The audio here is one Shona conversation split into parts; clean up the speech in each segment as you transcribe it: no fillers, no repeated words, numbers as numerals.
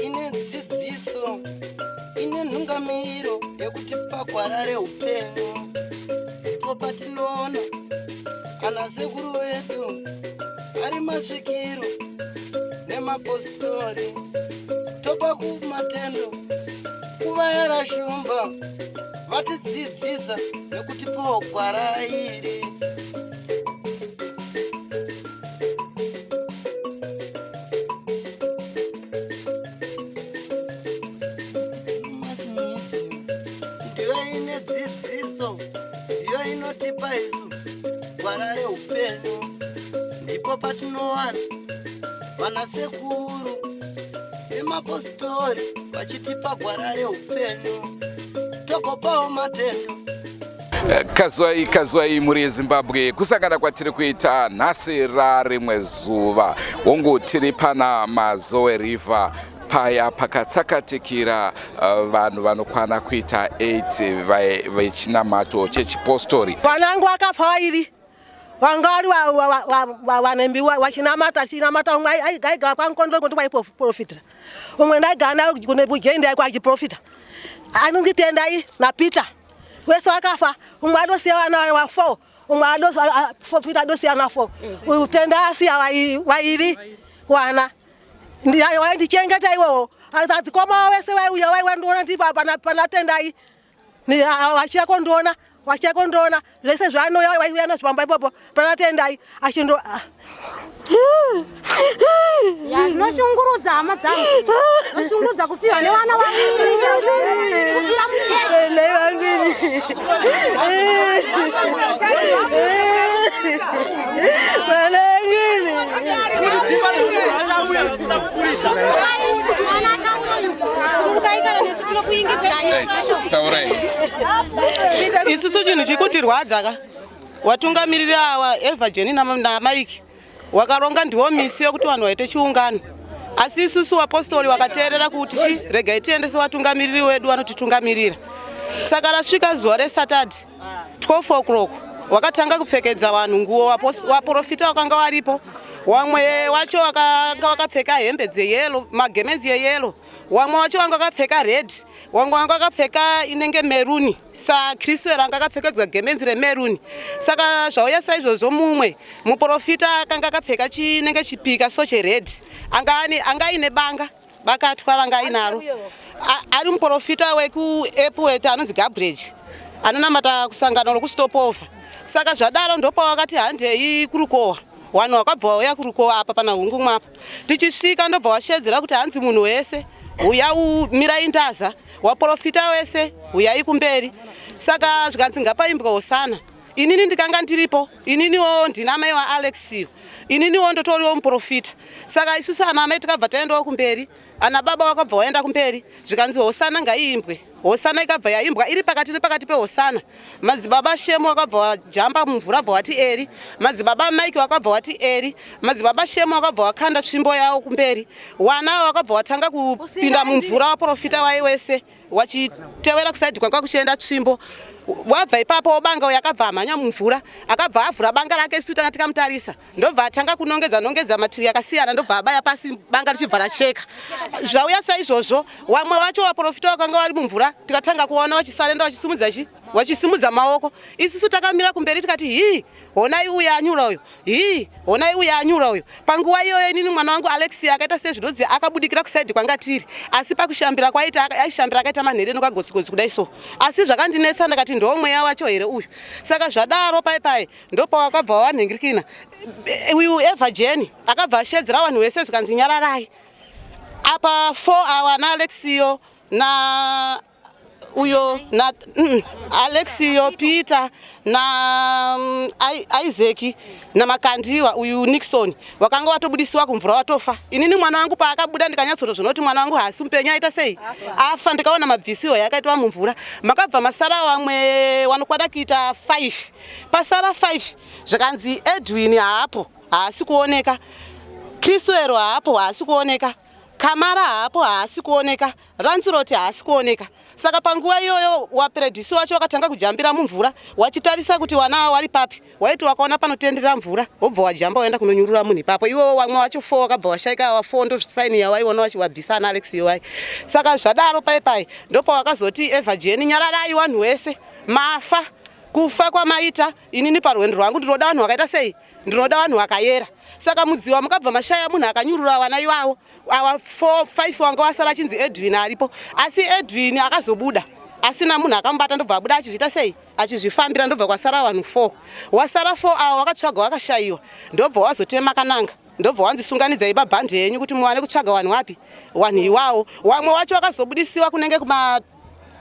Ine dzidziso, ine nhungamiriro yekutipa gwara reupenyu. Ndipo patinoona ana sekuru vedu ari masvikiro nemapositori, topa kumatendo kuvayera shumba vatidzidzisa nekutipawo gwara iri. Ndiyo ine dzidziso, ndiyo inotipa isu gwara reupenyu. Ndipo patinowana vanasekuru nemapositori vachitipa gwara reupenyu, tokopawo matendo. Kazwai kazwai mhuri yeZimbabwe, kusangana kwatiri kuita nhasi rarimwe zuva. Hongu, tiri pana Mazowe River paya pakatsakatikira vanhu vanokwana kuita 8 vechinamato chechipostori. Vanangu vakafa vairi, vanga vari vanembi vachinamata chinamata. Umwe aigara kwaNkondongo, ndokwaaiprofitira. Umwe ndaigara naye kune Bujeni, kwachiprofita, anonzi Tendai naPeter. Wese wakafa. Umwe adosiya vana wa 4, umwe Peter adosiya na 4. Uyu Tendai asiya vairi wana waindichengeta iwowo. Adzikoma wese vaiuya, vaiwandiona ndiri pana Tendai, vachiuya kondiona, vachiuya kondiona zvese zvaanouya, vaiuya nazvo ipopo pana Tendai achindo. Zvinoshungurudza, hama dzangu, zvinoshungurudza kufiwa nevana vaviri, kufira muchechi. Tendai vangini, vana vangini. Mwana akauya, sunungukai kana nesu tinokuingidzirai. Taurai. Isusu chinhu chikutirwadza ka, watungamiriri awa Evhajeni naMike wakaronga ndiwo misi yekuti vanhu vaite chiungano, asi isusu vapostori vakateerera kuti chi regai tiendese vatungamiriri wedu vanotitungamirira. Saka rasvika zuva reSaturday 12 o'clock, wakatanga kupfekedza vanhu nguo. Vaprofita vakanga varipo, wamwe wacho wakanga wakapfeka hembe dzeyellow, magemenzi eyellow, wamwe wacho wanga wakapfeka red, wamwe wanga wakapfeka inenge maroon. SaChriswell anga akapfekedzwa gemenzi remaroon. Saka zvauya saizvozvo, mumwe muprofita akanga akapfeka chinenge chipika so chered, anga aine banga, bakatwa ranga ainaro, ari muprofita wekuEpworth anonzi Gabriel, anonamata kusangano rokuStopover. Saka zvadaro, ndopawakati handei kurukohwa. Vanhu vakabva vauya kurukohwa apa pana Hungumwe apa. Tichisvika, ndobva washedzera kuti hanzi munhu wese uya mirai ndaza, waprofita wese uyai kumberi. Saka zvikanzi ngapaimbwa hosana. Inini ndikanga ndiripo, ininiwo ndina mai waAlexio, ininiwo ndotoriwo muprofita. Saka isusu ana amai tikabva taendawo kumberi, ana baba vakabva vaenda kumberi. Zvikanzi hosana ngaiimbwe. Hosana ikabva yaimbwa. Iri pakati nepakati pehosana, madzibaba Shemu wakabva wajamba mumvura, bva wati eri. Madzibaba Mike wakabva wati eri. Madzibaba Shemu wakabva wakanda tsvimbo yavo kumberi. Wana wakabva watanga kupinda mumvura, waprofita wai wese wachitevera kusaidhi kwanga kuchienda tsvimbo. Wabva ipapo, wobanga uyo akabva amhanya mumvura, akabva avhura banga rake. Isu tanga tikamutarisa, ndobva atanga kunongedza nongedza mativi akasiyana, ndobva abaya pasi, banga richibva racheka. Zvauya saizvozvo, wamwe vacho vaprofita vakanga vari mumvura tikatanga kuona vachisarenda, vachisimudza chi vachisimudza maoko. Isusu takamira kumberi tikati, "Hii, honai uyu anyura uyu, hii, honai uyu anyura uyu." Panguva iyoyo, inini mwana wangu Alexia akaita sezvinonzi akabudikira kusaidhi kwanga tiri, asi pakushambira kwaita aishambira akaita manhereno kagotsigotsi kudai so. Asi zvakandinetsa, ndakati ndo mweya wacho here uyu? Saka zvadaro, pai pai ndopawakabva wanhingirikina. Uyu Evhajeni akabva ashedzera vanhu vese, zvikanzi nyararai. Apa 4 awa naAlexio na uyo na Alexio, Peter na Isaac naMakandiwa, uyu Nixon, wakanga watobudisiwa kumvura, watofa. Inini mwana wangu paakabuda, ndikanyatsotozvona kuti mwana wangu haasi mupenyu, aita sei, afa. Ndikaona mabvisiwo yakaitwa mumvura. Makabva masara wamwe wanokwana kuita 5. Pasara 5, zvikanzi Edwin haapo, haasi kuoneka. Chriswero haapo, haasi kuoneka. Kamara haapo, haasi kuoneka. Lancelot haasi kuoneka. Saka panguva iyoyo waperedhisi wacho wakatanga kujambira mumvura wachitarisa kuti wana ava wari papi. Waiti wakaona panotenderera mvura wobva wajamba waenda kunonyurura munhu ipapo. Iwowo wamwe wacho 4 wakabva washaika awa 4 ndosaini yawaiona wachiwabvisa ana Alex iwai. Saka zvadaro pai pai ndopawakazoti Eva Jeni nyararai wanhu wese mafa kufa kwamaita inini parwendo rwangu ndinoda vanhu vakaita sei ndinoda vanhu vakayera saka mudziwa mukabva mashaya munhu akanyurura vana ivavo awa 4 5 wanga wasara achinzi Edwin aripo asi Edwin akazobuda asina munhu akamubata ndobva abuda achizviita sei achizvifambira ndobva kwasara vanhu 4 wasara 4 awa wakatsvagwa wakashaiwa ndobva wazotema kananga ndobva wanzi sunganidzai mabhandi enyu kuti muwane kutsvaga vanhu wapi vanhu iwawo wamwe wacho wakazobudisiwa kunenge kuma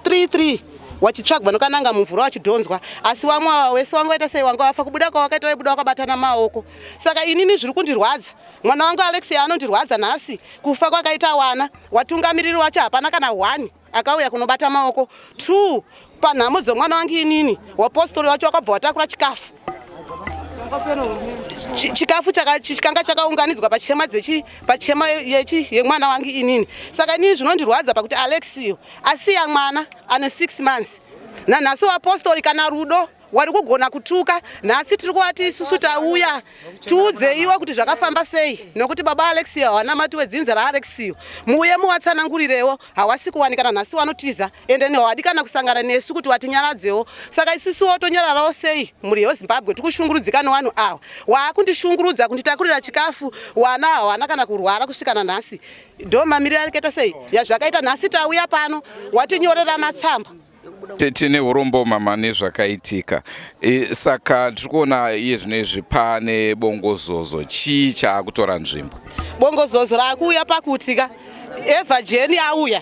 3 3 wachitsvagwa nokananga mumvura wachidhonzwa asi wamwe ava wese wanga waita sei wanga wafa kubuda kwawakaita waibuda wakabatana maoko saka inini zviri kundirwadza mwana wangu Alexia anondirwadza nhasi kufa kwakaita wana watungamiriri wacho hapana kana one akauya kunobata maoko 2 panhamo dzomwana wangu inini wapostori wacho wakabva watakura chikafu chikafu chikanga chakaunganidzwa pachema dzechi pachema yechi yemwana wangu inini saka inini zvinondirwadza pakuti Alexio asiya mwana ane 6 months nanhasi wapostori kana rudo wari kugona kutuka nhasi tiri kuvati isusu tauya tiudzeiwo kuti zvakafamba sei nokuti baba Alexio hawanamati wedzinza raAlexio muuye muwatsanangurirewo hawasi kuwanikana nhasi wanotiza ende hawadikana kusangana nesu kuti watinyaradzewo saka isusuwo tonyararawo sei mhuri yeZimbabwe tikushungurudzika nevanhu ava waakundishungurudza kunditakurira chikafu wana hawana kana kurwara kusvika nanhasi ndo mamiriro akaita sei yazvakaita nhasi tauya pano watinyorera matsamba. Tine urombo mama nezvakaitika. Saka tiri kuona iye zvino izvi pane bongozozo, chii chaakutora nzvimbo? Bongozozo raakuuya pakuti ka Eva Jeni auya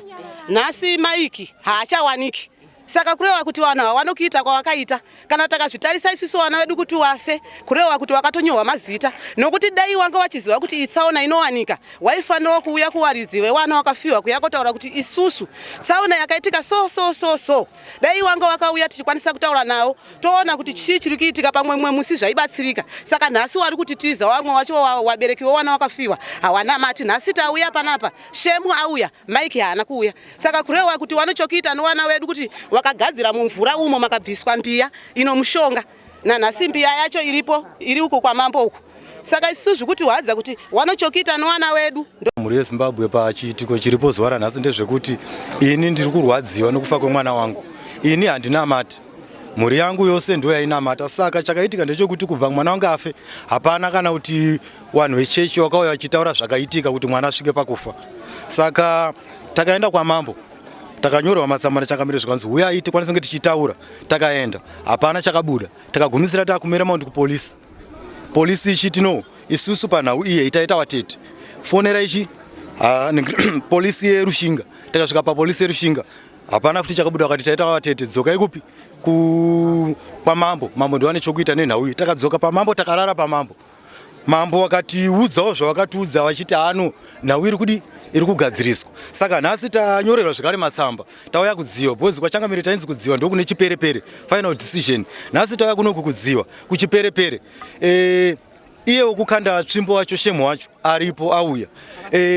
nhasi, Maiki haachawaniki saka kureva kuti vanhu havanokuita kwavakaita kana takazvitarisa isusu vana vedu kuti wafe kureva kuti wakatonyorwa mazita nokuti dai wanga wachiziva kuti itsaona inowanika waifanirawo kuuya kuwaridzi vewana wakafiwa kuya kotaura kuti isusu tsaona yakaitika so so so so dai wanga wakauya tichikwanisa kutaura nawo toona kuti chii chiri kuitika pamwe mumwe musi zvaibatsirika saka nhasi wari kutitiza wamwe wacho wabereki wewana wakafiwa hawana mati nhasi tauya panapa Shemu auya Mike haana kuuya saka kureva kuti wanochokuita nowana wedu kuti wakagadzira mumvura umo makabviswa mbiya inomushonga nanhasi mbiya yacho iripo iri uko kwamambo uko saka isusu zvikuti hwadza kuti wanochokuita nowana wedu. Mhuri yeZimbabwe, pachiitiko chiripo zuva ranhasi ndezvekuti ini ndiri kurwadziwa nokufa kwemwana wangu. Ini handinamati, mhuri yangu yose ndo yainamata. Saka chakaitika ndechekuti kubva mwana wangu afe hapana kana kuti vanhu vechechi vakauya vachitaura zvakaitika kuti mwana asvike pakufa. Saka takaenda kwamambo, takanyorerwa matsamba nechangamire zvikanzi huyai tikwanise kunge tichitaura. Takaenda, hapana chakabuda. Takagumisira takumera maundi kupolisi, polisi ichiti no, isusu panhau iye itaita watete fonera ichi polisi yeRushinga. Takasvika papolisi yeRushinga, hapana futi chakabuda. Vakati taita vatete, dzokai kupi kwamambo, mambo ndiwane chokuita nenhau iyi. Takadzoka pamambo, takarara pamambo. Mambo wakatiudzawo zvawakatiudza vachiti ano nhau iri kudi iri kugadziriswa. Saka nhasi tanyorerwa zvekare matsamba, tauya kudziwa because kwachangamire tainzi kudziwa ndokune chiperepere final decision. Nhasi tauya kunoku kudziwa kuchiperepere. Iye wokukanda tsvimbo wacho, Shemu wacho aripo, auya.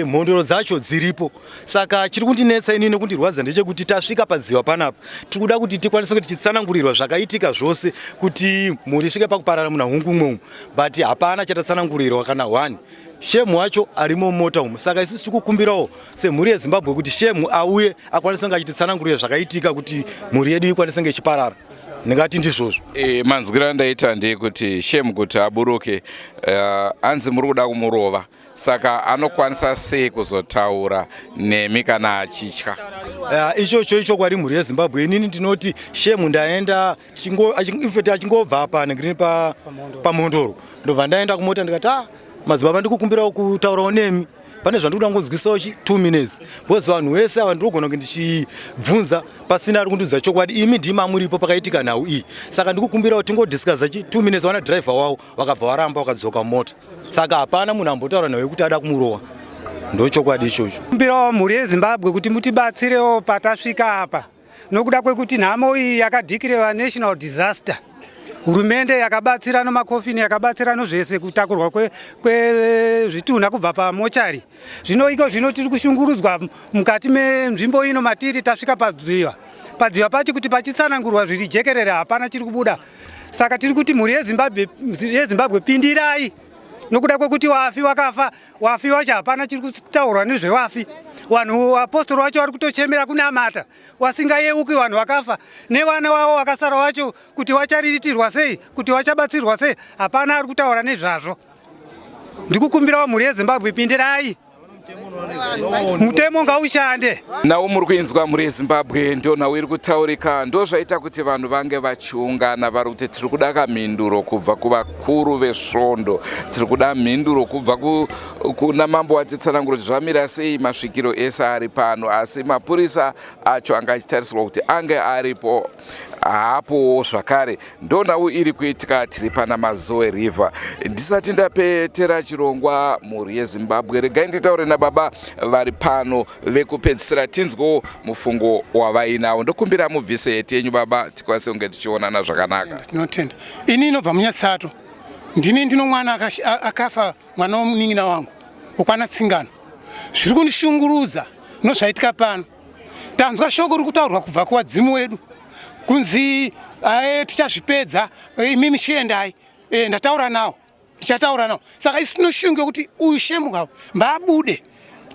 Mhondoro dzacho dziripo. Saka chiri kundinetsa inini nekundirwadza ndechekuti tasvika padziwa panapa, tiri kuda kuti tikwanise kuti tichitsanangurirwa zvakaitika zvose kuti mhuri isvike pakuparara muna hungu umwe, but hapana chatatsanangurirwa kana one. Shemu wacho arimo mumota umu. Saka isusu tiri kukumbirawo semhuri yeZimbabwe kuti Shemu auye akwanise kunge achititsanangurira zvakaitika kuti mhuri yedu ikwanise kunge ichiparara. Ndingati ndizvozvo. Manzwiro andaita ndeyekuti Shemu kuti aburuke, anzi muri kuda kumurova, saka anokwanisa sei kuzotaura nemi kana achitya? Ichocho ichokwadi mhuri yeZimbabwe. Inini ndinoti Shemu ndaenda infact achingobva apa nengrini pamhondoro, ndobva ndaenda kumota ndikati, ah, madzibaba, ndikukumbirawo kutaurawo nemi pane zvandikuda kungonzwisawo chi 2 minutes because vanhu vese ava ndirikugona kunge ndichibvunza pasina ari kundiudza chokwadi. Imi ndimi amuripo pakaitika nhau iyi, saka ndikukumbirawo tingodiscussa chi 2 minutes. Wana driver wavo vakabva varamba, vakadzoka mumota. Saka hapana munhu ambotaura nhau yekuti ada kumurowa, ndochokwadi ichocho. Kumbirawo mhuri yeZimbabwe kuti mutibatsirewo patasvika apa nokuda kwekuti nhamo iyi yakadeclarewa national disaster. Hurumende yakabatsira nomakofini, yakabatsira nozvese kutakurwa kwezvitunha kubva pamochari. Zvino iko zvino tiri kushungurudzwa mukati menzvimbo ino matiri tasvika padziva. Padziva pacho kuti pachitsanangurwa zviri jekerere hapana chiri kubuda. Saka tiri kuti mhuri yeZimbabwe, yeZimbabwe pindirai nokuda kwekuti wafi wakafa, wafi wacho hapana chiri kutaurwa nezvewafi. Vanhu vapostori wacho vari kutochemera kunamata wasingayeuki vanhu vakafa nevana wavo vakasara wacho kuti wachariritirwa sei, kuti wachabatsirwa sei, hapana ari kutaura nezvazvo. Ndikukumbirawo mhuri yeZimbabwe pindirai. Mutemo ngaushande. Nhau muri kuinzwa mhuri yeZimbabwe ndo nhau iri kutaurika, ndo zvaita kuti vanhu vange vachiungana vari kuti tiri kuda kamhinduro kubva kuvakuru vesvondo, tiri kuda mhinduro kubva kuna mambo watitsanangura kuti zvamira sei masvikiro ese ari pano, asi mapurisa acho anga achitarisirwa kuti ange aripo haapowo zvakare. Ndonhau iri kuitika tiri pana Mazowe River. Ndisati ndapetera chirongwa mhuri yeZimbabwe, regai nditaure nababa vari pano vekupedzisira tinzwewo mufungo wavainawo. Ndokumbira mubvise heti yenyu baba, tikwanise kunge tichionana zvakanaka. Tinotenda. Ini inobva muNyatsato. Ndini ndino mwana akafa, mwana womunin'ina wangu wokwana Tsingano. Zviri kundishungurudza nozvaitika pano. Tanzwa shoko riri kutaurwa kubva kuvadzimu wedu kunzi ae tichazvipedza, imimi chiendai. Ndataura nawo, ndichataura nawo. Saka isu tinoshunga kuti uyu Shemu mbaabude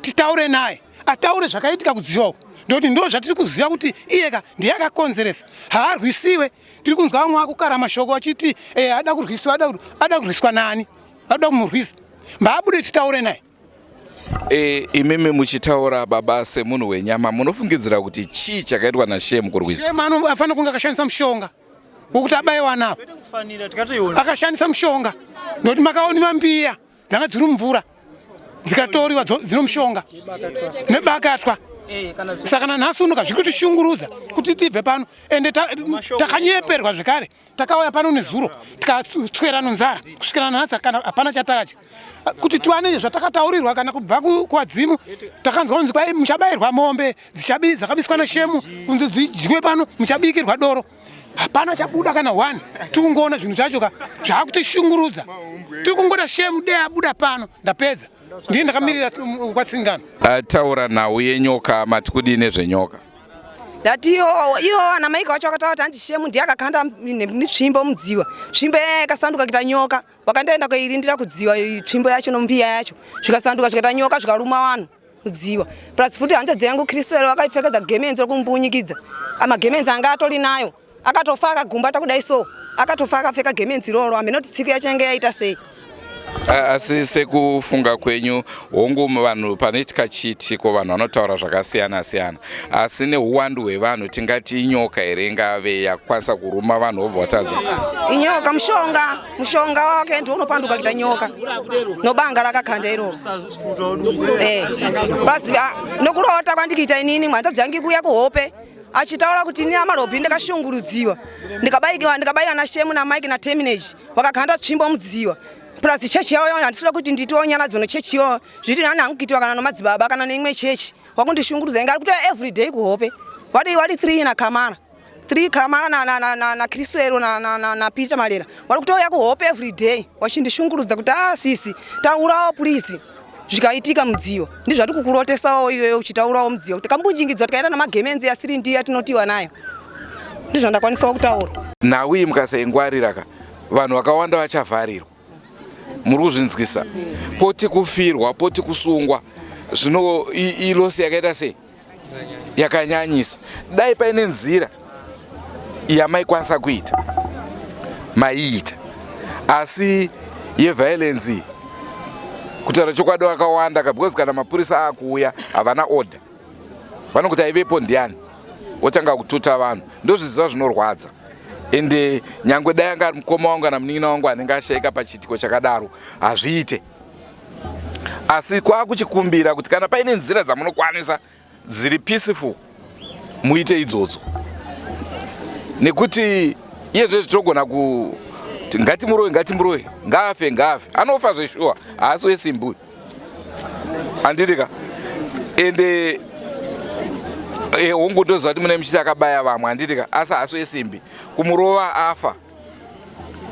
titaure naye, ataure zvakaitika kudziva uku, ndokuti ndo zvatiri kuziva kuti iyeka ndiye akakonzeresa. Haarwisiwe. Tiri kunzwa vamwe vakukara mashoko vachiti ada kurwisiwa, ada kurwiswa nani, ada kumurwisa. Mbaabude titaure naye. Imimi muchitaura baba semunhu wenyama, munofungidzira kuti chii chakaitwa naShemu kurwisa? Shemu anofanira kunge akashandisa mushonga wokuti abaiwa nawo. Akashandisa mushonga nokuti makaoniwa mbiya dzanga dziri mumvura dzikatoriwa dzino mushonga nebakatwa. Saka nanhasi unoka zviri kutishungurudza kuti tibve pano, ende takanyeperwa zvekare. Takauya pano nezuro tikatswera nonzara kusvikira nanhasi kana hapana chatakadya kuti tiwane zvatakataurirwa kana kubva kuvadzimu. Takanzwa kunzi kwai muchabayirwa mombe dzakabiswa naShemu kunzi dzidyiwe pano, muchabikirwa doro. Hapana chabuda kana one. Tiri kungoona zvinhu zvacho ka zvakutishungurudza. Tiri kungoda Shemu de abuda pano. Ndapedza. Ndini ndakamirira kwaTsingano. Taura nhau yenyoka, mati kudii nezvenyoka? Ndati iwo ana maika wacho akataura kuti hanzi Shemu ndiye akakanda tsvimbo mudziwa. Tsvimbo yaya yakasanduka kuita nyoka. Wakandaenda kuirindira kudziwa tsvimbo yacho nombiya yacho. Zvikasanduka zvikaita nyoka zvikaruma vanhu mudziwa. Plus futi hanzvadzi yangu Chriswell wakaipfekedza gemenzi rokumbunyikidza. Amagemenzi anga atori nayo. Akatofa akagumbata kudai so. Akatofa akapfeka gemenzi iroro. Hameno kuti tsiki yacho yange yaita sei. Asi sekufunga kwenyu, hongu vanhu panoitika chiitiko vanhu vanotaura zvakasiyana siyana, asi neuwandu hwevanhu tingati inyoka here ingave yakwanisa kuruma vanhu vobva vatadza? Inyoka, mushonga wake ndiwo unopanduka kuita nyoka nobanga rakakanda iroro. Basi nokurota kwandikuita inini mhanza dzangu kuuya kuhope achitaura kuti ini amarobhi ndakashungurudziwa, ndikabaiwa naShemu naMike naTerminage, wakakanda tsvimbo mudziwa. Plus chechi yavo handisida kuti nditiwo nyaradzo nechechi iyoyo, zviti nani hangu kuitiwa kana nomadzibaba kana neimwe chechi wakundishungurudza. Inga ari kutoya everyday kuhope. Wadi 3 naKamara, 3 Kamara naChriswero naPeter Malera wari kutouya kuhope everyday wachindishungurudza kuti sisi taurawo please. Zvikaitika mudziyo ndizvati kukurotesawo iwewe uchitaurawo mudziyo kuti kambunjingidzwa tikaenda namagemenzi asiri ndiye atinotiwa nayo. Ndizvo ndakwanisawo kutaura. Nhau iyi mukasaingwarira ka, vanhu vakawanda vachavharirwa. Muri kuzvinzwisa? Poti kufirwa, poti kusungwa. Zvino ilosi yakaita sei? Yakanyanyisa. Dai paine nzira yamaikwanisa kuita, maiita. Asi yeviolence iyi, kutaura chokwadi vakawanda ka, because kana mapurisa akuuya havana order, vanokuti aivepo ndiani, wotanga kututa vanhu. Ndozviziva zvinorwadza. Ende nyangwe dai anga ari mukoma wangu kana munin'ina wangu anenge ashaika pachiitiko chakadaro, hazviite. Asi kwakuchikumbira kuti kana paine nzira dzamunokwanisa dziri peaceful muite idzodzo, nekuti iye zvezvi tinogona kuti ngatimurowe, ngatimurowe, ngaafe, ngaafe, anofa zveshuwa, haasi wesimbi handiti ka. Ende hongu ndoziva kuti mune muchiti akabaya vamwe handiti ka, asi haasi wesimbi kumurova afa.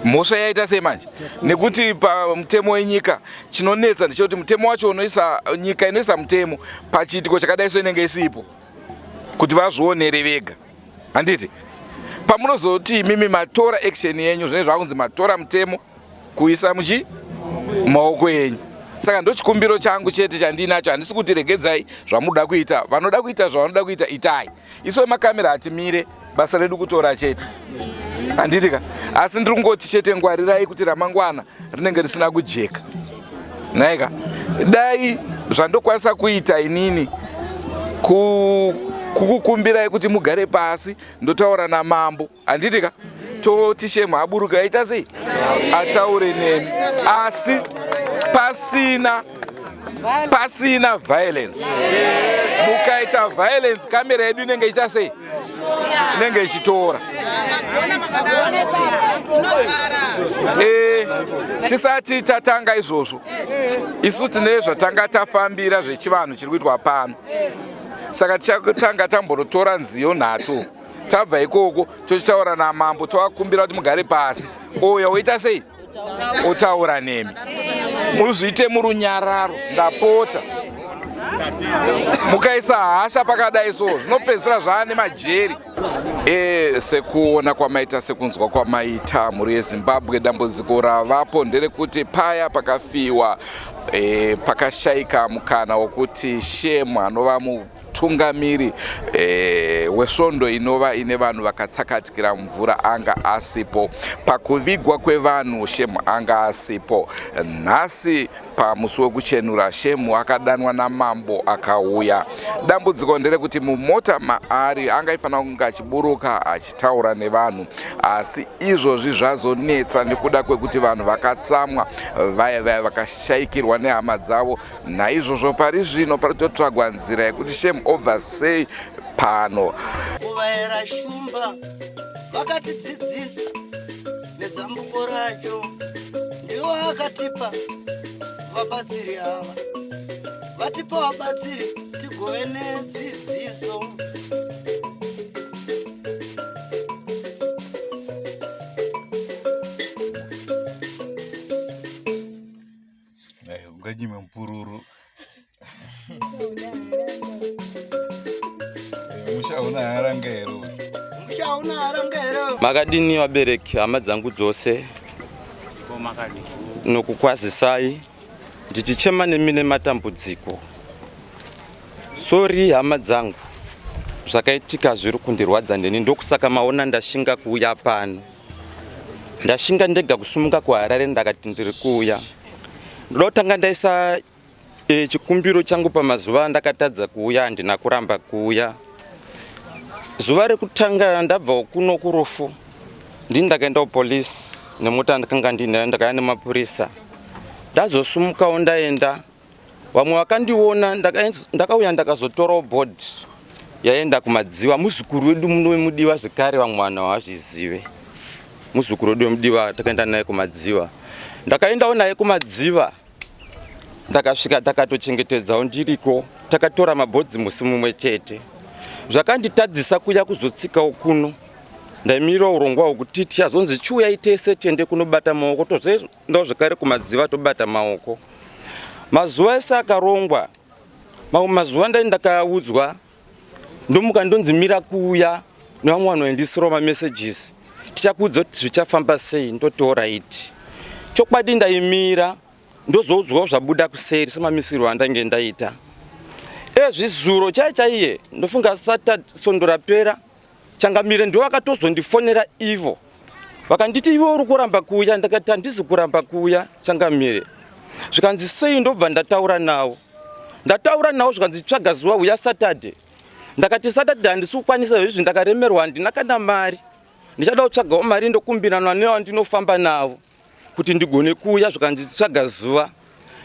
Mhosva yaita sei manje? Nekuti pamutemo wenyika chinonetsa ndechekuti mutemo wacho unoisa nyika inoisa mutemo pachiitiko chakadai so inenge isipo kuti vazvionere vega. Handiti pamunozoti imimi matora action yenyu, zvinenge zvakunzi matora mutemo kuisa muchi maoko enyu. Saka ndochikumbiro changu chete chandinacho, handisi kuti regedzai zvamunoda kuita, vanoda kuita zvavanoda kuita itai. Isu vemakamera hatimire, basa redu kutora chete, handiti ka? Asi ndiri kungoti chete ngwarirai kuti ramangwana rinenge risina kujeka. Nhaika, dai zvandokwanisa kuita inini kukukumbirai kuti mugare pasi, ndotaura namambo, handiti ka? Toti Shemu aburuka aita sei, ataure nemi, asi pasina violence. Mukaita violence, kamera yedu inenge ichita sei? Inenge ichitora. Tisati tatanga izvozvo, isu tine zvatanga tafambira zvechivanhu chiri kuitwa pano. Saka tichatanga tambonotora nziyo nhatu, tabva ikoko tochitaura namambo, tovakumbira kuti mugare pasi, ouya woita sei, otaura nemi, muzviite murunyararo. Ndapota, mukaisa hasha pakadai so zvinopedzisira zvaane majeri. Sekuona kwamaita, sekunzwa kwamaita, mhuri yeZimbabwe, dambudziko ravapo nderekuti paya pakafiwa pakashaika mukana wokuti Shemu anova mutungamiri wesvondo inova ine vanhu vakatsakatikira mvura anga asipo pakuvigwa kwevanhu. Shemu anga asipo. Nhasi pamusi wekuchenura, Shemu akadanwa namambo akauya. Dambudziko nderekuti mumota maari anga aifanira kunge achiburuka achitaura nevanhu, asi izvozvi zvazonetsa nekuda kwekuti vanhu vakatsamwa, vaya vaya vakashayikirwa nehama dzavo. Naizvozvo pari zvino pari kutotsvagwa nzira yekuti Shemu obva sei pano. Kuvaera shumba vakatidzidzisa nezambuko racho, ndiwo akatipa vabatsiri ava, vatipa vabatsiri tigove nedzidziso. Unganyime mupururu, musha una haranga here? Musha una haranga here? Makadini vabereki, hama dzangu dzose, nokukwazisai ndichichema nemi nematambudziko. Sorry hama dzangu, zvakaitika zviri kundirwadza neni, ndokusaka maona ndashinga kuuya pano. Ndashinga ndega kusumuka kuHarare, ndakati ndiri kuuya. Ndoda kutanga ndaisa chikumbiro changu pamazuva andakatadza kuuya. Handina kuramba kuuya. Zuva rekutanga ndabvawo kuno kurufu, ndini ndakaenda kupolisi nemota ndakanga ndinayo, ndakaya nemapurisa. Ndazosumukawo ndaenda, vamwe vakandiona, ndakauya ndakazotorawo bhodhi yaenda kuMadziwa. Muzukuru wedu muno wemudiwa zvekare, vamwe vanhu havazvizive, muzukuru wedu wemudiwa takaenda naye kuMadziwa. Ndakaendawo naye kuMadziva, ndakasvika takatochengetedzawo ndiriko, takatora mabhodzi musi mumwe chete. Zvakanditadzisa kuya kuzotsikawo kuno, ndaimirira urongwa hwekuti tichazonzi chiuyai tese tiende kunobata maoko, tozoendawo zvekare kuMadziva tobata maoko. Mazuva ese akarongwa, mamwe mazuva ndai ndakaudzwa, ndomuka ndonzi mira kuuya, nevamwe vanhu vaindisirawo mamessages, tichakuudza kuti zvichafamba sei. Ndoti alright. Chokwadi ndaimira, ndozoudzwawo zvabuda kuseri semamisirwo andange ndaita. Ezvizuro chai chaiye, ndofunga Saturday sondo rapera, changamire ndivo vakatozondifonera ivo, vakanditi iwe uri kuramba kuuya. Ndakati handisi kuramba kuuya changamire. Zvikanzi sei? Ndobva ndataura navo, ndataura navo, zvikanzi tsvaga zuva uya Saturday. Ndakati Saturday handisi kukwanisa izvi, ndakaremerwa, handina kana mari, ndichada kutsvagawo mari, ndokumbirana nevandinofamba navo kuti ndigone kuuya. Zvikanzi tsvaga zuva.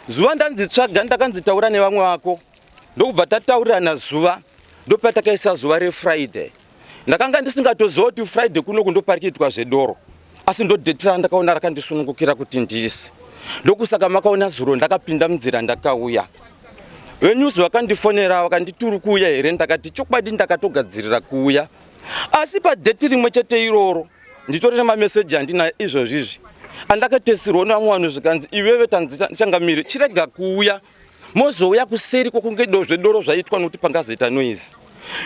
Zuva ndanzi tsvaga, ndakanzi taura nevamwe vako, ndokubva tataurirana zuva, ndopatakaisa zuva reFriday. Ndakanga ndisingatoziva kuti Friday kunoku ndopari kuitwa zvedoro, asi ndodate randakaona rakandisunungukira kuti ndisi. Ndokusaka makaona zuro ndakapinda munzira ndakauya. Venews vakandifonera vakanditi uri kuuya here? Ndakati chokwadi ndakatogadzirira kuuya, asi padate rimwe chete iroro nditori nemameseji andinayo izvozvizvi andakatesirwa nevamwe vanhu, zvikanzi iwewe tanzichangamire chirega kuuya, mozouya kuseri kwokunge zvedoro zvaitwa nokuti pangazoita noise.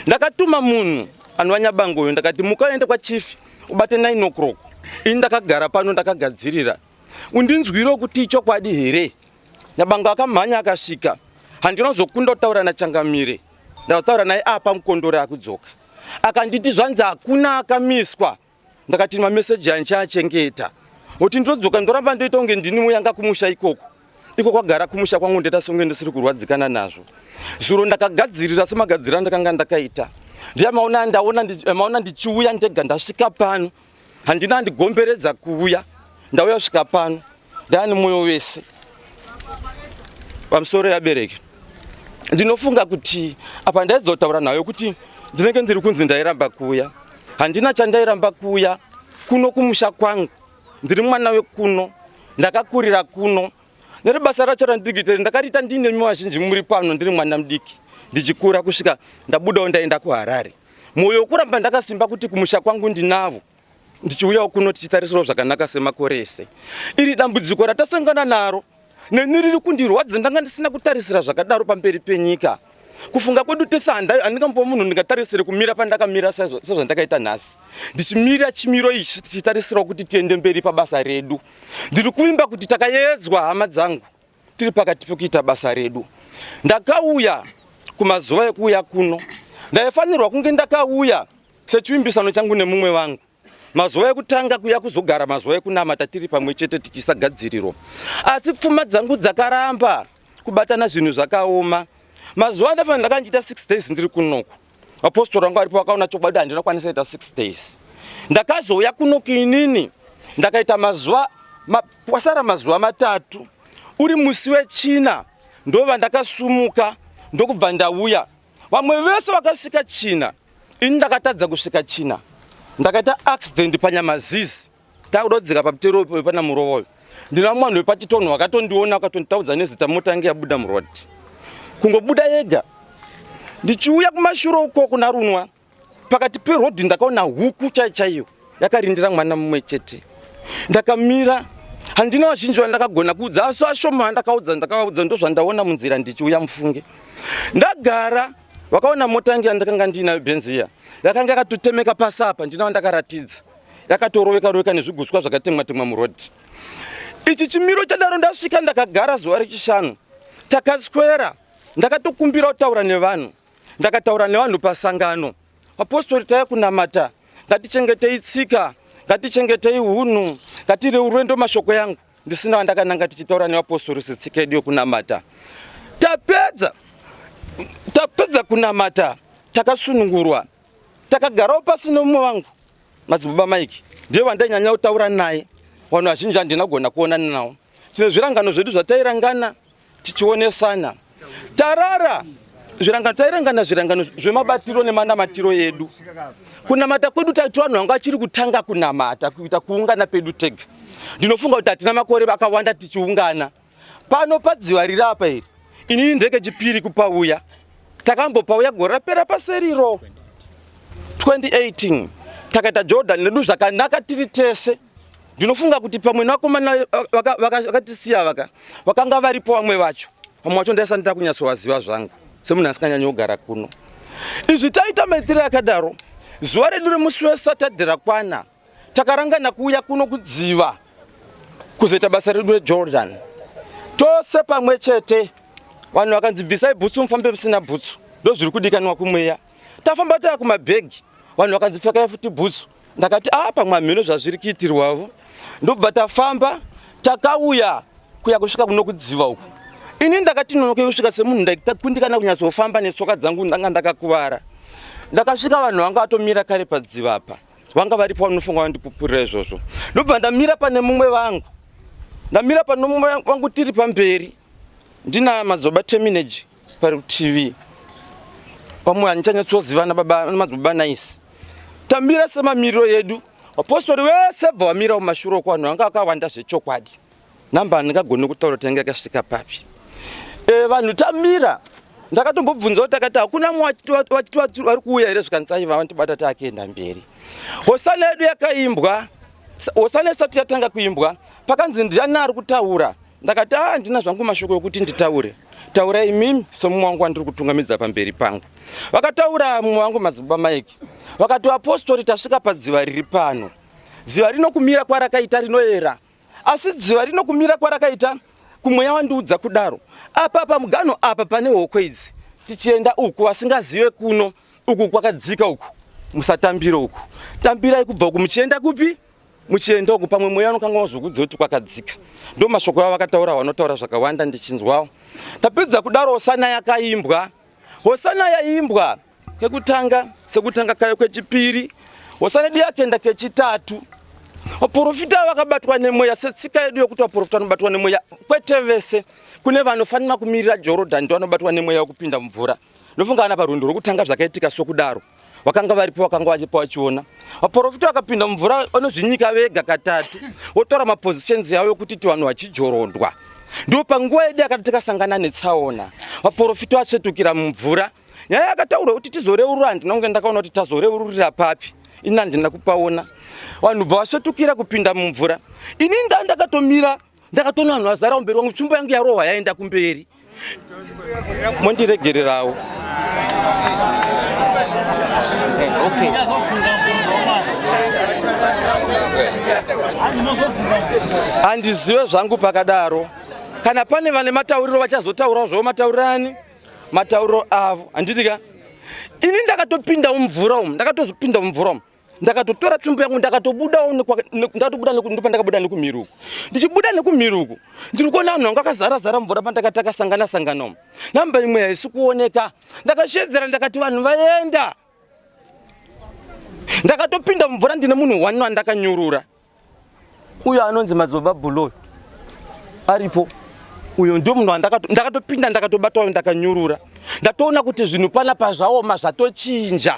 Ndakatuma munhu anova Nyabango uyo, ndakati muka uende kwachief ubate 9 o'clock. Ini ndakagara pano ndakagadzirira, undinzwire kuti ichokwadi here. Nyabango akamhanya akasvika. Handina kuzokunda kutaura naChangamire, ndakataura naye apa Mukondore akudzoka, akanditi zvanzi hakuna akamiswa. Ndakati mameseji andichaachengeta, kuti ndodzoka ndoramba ndoita kunge ndini muyanga kumusha ikoko, iko kwagara kumusha kwangu, ndoita songe ndisiri kurwadzikana nazvo. Zuro ndakagadzirira semagadziriro andakanga ndakaita, ndiya maona ndaona maona ndichiuya ndega. Ndasvika pano, handina andigomberedza kuuya, ndauya kusvika pano ndaani mwoyo wese. Pamusoro yabereki, ndinofunga kuti apa ndaizotaura nayo kuti ndinenge ndiri kunzi ndairamba kuuya. Handina chandairamba kuuya kuno kumusha kwangu. Ndiri mwana wekuno, ndakakurira kuno. Neri basa racho randiri kuita ndakariita ndiine mi vazhinji muri pano, ndiri mwana mudiki ndichikura kusvika ndabudawo ndaenda kuHarare. Mwoyo wekuramba ndakasimba kuti kumusha kwangu ndinavo, ndichiuyawo kuno tichitarisirawo zvakanaka semakore ese. Iri dambudziko ratasangana naro neni riri kundirwadza, ndanga ndisina kutarisira zvakadaro pamberi penyika. Kufunga kwedu tese, handingamboa munhu ndingatarisire kumira pandakamira sezvandakaita nhasi, ndichimira chimiro ichi tichitarisirawo kuti tiende mberi pabasa redu. Ndiri kuvimba kuti takayedzwa, hama dzangu, tiri pakati pekuita basa redu. Ndakauya kumazuva ekuuya kuno, ndaifanirwa kunge ndakauya sechivimbisano changu nemumwe vangu mazuva ekutanga kuya kuzogara mazuva ekunamata tiri pamwe chete tichiisa gadziriro, asi pfuma dzangu dzakaramba kubatana, zvinhu zvakaoma. Mazuva andafanira ndakanga ndichiita 6 days ndiri kunoku. Vapostori vangu varipo vakaona chokwadi, handina kukwanisa ita 6 days. Ndakazouya kunoku inini ndakaita mazuva kwasara mazuva 3, uri musi wechina ndova ndakasumuka ndokubva ndauya. Vamwe vese vakasvika China, ini ndakatadza kusvika China. Ndakaita accident paNyamazizi, takudodzika pamutero pana Murovoyo. Ndina mwana wepachitonho wakatondiona, akatonditaudza nezita. Mota yange yabuda muroad, kungobuda yega. Ndichiuya kumashure uko kuna Runwa, pakati perodhi ndakaona huku chai chaiyo yakarindira mwana mumwe chete. Ndakamira, handina vazhinji vandakagona kuudza, asi vashoma vandakaudza ndakavaudza ndozvandaona munzira ndichiuya. Mufunge ndagara, vakaona mota yangu yandakanga ndiinayo, Benz iya, yakanga yakatotemeka pasi apa. Ndina vandakaratidza, yakatoroveka roveka nezviguswa zvakatemwa temwa murodhi. Ichi chimiro chadaro, ndasvika ndakagara zuva rechishanu, takaswera. Ndakatokumbira kutaura nevanhu, ndakataura nevanhu pasangano. Vapostori taya kunamata, ngatichengetei tsika, ngatichengetei hunhu, ngatireurwe. Ndo mashoko yangu ndisina vandakananga, tichitaura nevapostori setsika yedu yokunamata. Tapedza kunamata, takasunungurwa, takagarawo pasi nemumwe wangu Madzibaba Mike, ndiye wandainyanya kutaura naye. Vanhu vazhinji handina kugona kuonana navo, tine zvirangano zvedu zvatairangana tichionesana. Tarara zvirangano, tairangana zvirangano zvemabatiro nemanamatiro edu, kunamata kwedu. Tati vanhu vanga vachiri kutanga kunamata, kuita kuungana pedu tega. Ndinofunga kuti hatina makore akawanda tichiungana pano padziva riri apa iri. Inini ndekechipiri kupauya, takambopauya gore rapera paseriro 2018, takaita Jordan redu zvakanaka tiri tese. Ndinofunga kuti pamwe nevakomana vakatisiya vakanga varipo vamwe vacho, vamwe vacho ndaisati ndakunyatsovaziva zvangu semunhu asinganyanyi kugara kuno. Izvi taita maitiro akadaro. Zuva redu remusi weSaturday rakwana, takarangana kuuya kuno kudziva kuzoita basa redu reJordan tose pamwe chete. Vanhu vakanzi bvisai bhutsu mufambe musina bhutsu, ndo zviri kudikanwa kumweya. Tafamba taa kumabhegi, vanhu vakanzi pfekai futi bhutsu. Ndakati a pamwe hamheno zvazviri kuitirwavo. Ndobva tafamba, takauya kuya kusvika kuno kudziva uku. Ini ndakati nonokei kusvika semunhu ndakundikana kunyatsofamba netsoka dzangu, ndanga ndakakuvara. Ndakasvika vanhu vanga vatomira kare padziva apa, vanga varipo vanofunga vandipupurira izvozvo. Ndobva ndamira pane mumwe vangu, ndamira pane mumwe vangu tiri pamberi, ndina Madzibaba Terminage parutivi, pamwe handichanyatsoziva nababa Madzibaba Nice. Tamira semamiriro edu, vapostori vese bva vamira kumashure uko. Vanhu vanga vakawanda zvechokwadi, namba handingagoni kutaura kuti yange yakasvika papi. Vanhu tamira, ndakatombobvunzawo, takati hakuna mumwe vachiti vari kuuya here? Zvikanzi aiva vandibata, taakuenda mberi. Hosana yedu yakaimbwa. Hosana isati yatanga kuimbwa, pakanzi ndiani ari kutaura. Ndakati ah, handina zvangu mashoko ekuti nditaure. Taurai imimi semumwe wangu wandiri kutungamidza pamberi pangu. Vakataura mumwe wangu madzibaba Mike. Vakati vapostori tasvika padziva riri pano. Dziva rino kumira kwarakaita rinoera. Asi dziva rino kumira kwarakaita kumweya wandiudza kudaro. Apa pamuganho apa pane hoko idzi. Tichienda uku vasingazive kuno uku kwakadzika uku. Musatambire uku. Tambirai kubva uku muchienda kupi? Muchienda uku pamwe mweya unokanga wazokudza kuti kwakadzika. Ndo mashoko avo vakataura vanotaura zvakawanda ndichinzwawo. Tapedza kudaro hosana yakaimbwa. Hosana yaimbwa kekutanga sekutanga kayo kwechipiri. Hosana yedu yakenda kechitatu. Vaprofita vakabatwa nemweya setsika yedu yokuti vaprofita vanobatwa nemweya kwete vese. Kune vanofanira kumirira Jorodhani ndo vanobatwa nemweya wekupinda mumvura. Ndofunga kana parwendo rwekutanga zvakaitika sokudaro. Vakanga varipo vakanga vachipo vachiona. Vaprofita vakapinda mumvura vanozvinyika vega katatu votora mapositions yavo yokuti ti vanhu vachijorondwa. Ndipo panguva yedu yakati tikasangana netsaona. Vaprofita vatsvetukira mumvura. Nyaya yakataurwa kuti tizoreurura handina kunge ndakaona kuti tazoreururira papi. Ini handina kupaona. Vanhu bva vasvetukira kupinda mumvura. Ini nda ndakatomira ndakatoona vanhu vazara kumberi wangu tsvimbo yangu yarohwa yaenda kumberi. Mondiregererawo. Okay. Handizive zvangu pakadaro. Kana pane vane matauriro vachazotaurawo zvavo matauriro ani? Matauriro avo. Handiti ka? Ini ndakatopinda mumvura umu, ndakatozopinda mumvura umu. Ndakatotora tsvimbo yangu ndakatobudawo ndakatobuda ndopandakabuda nekumhiri uku. Ndichibuda nekumhiri uku ndiri kuona vanhu vanga vakazara zara mvura pandakati takasangana sangana umu. Namba imwe haisi kuoneka. Ndakashedzera ndakati vanhu vaenda. Ndakatopinda mumvura ndine munhu one wandakanyurura. Uyo anonzi madzibaba Bulo aripo. Uyo ndio munhu ndakatopinda ndakatobatwa ndakanyurura. Ndatoona kuti zvinhu panapa zvaoma zvatochinja.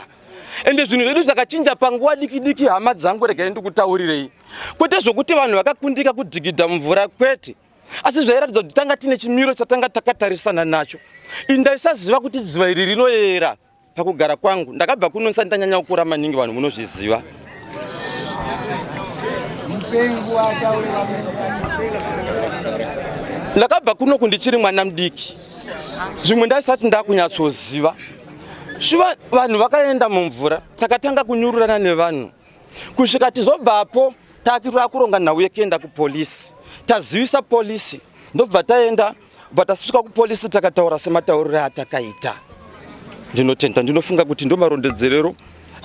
Ende zvinhu zvedu zvakachinja panguva diki diki hama dzangu regai ndikutaurirei. Kwete zvokuti vanhu vakakundika kudhigidha mvura kwete. Asi zvairatidza kuti tanga tine chimiro chatanga takatarisana nacho. Ini ndaisaziva kuti dziva iri rinoyera. Pakugara kwangu ndakabva kuno ndisati ndanyanya kukura maningi vanhu munozviziva. Ndakabva kuno kundichiri mwana mudiki zvimwe ndaisati ndakunyatsoziva. Shuva vanhu vakaenda mumvura takatanga kunyururana nevanhu kusvika tizobvapo takuronga nhau yekuenda kupolisi tazivisa polisi ndobva taenda bva tasvika kupolisi takataura sematauriro atakaita. Ndinotenda, ndinofunga kuti ndomarondedzerero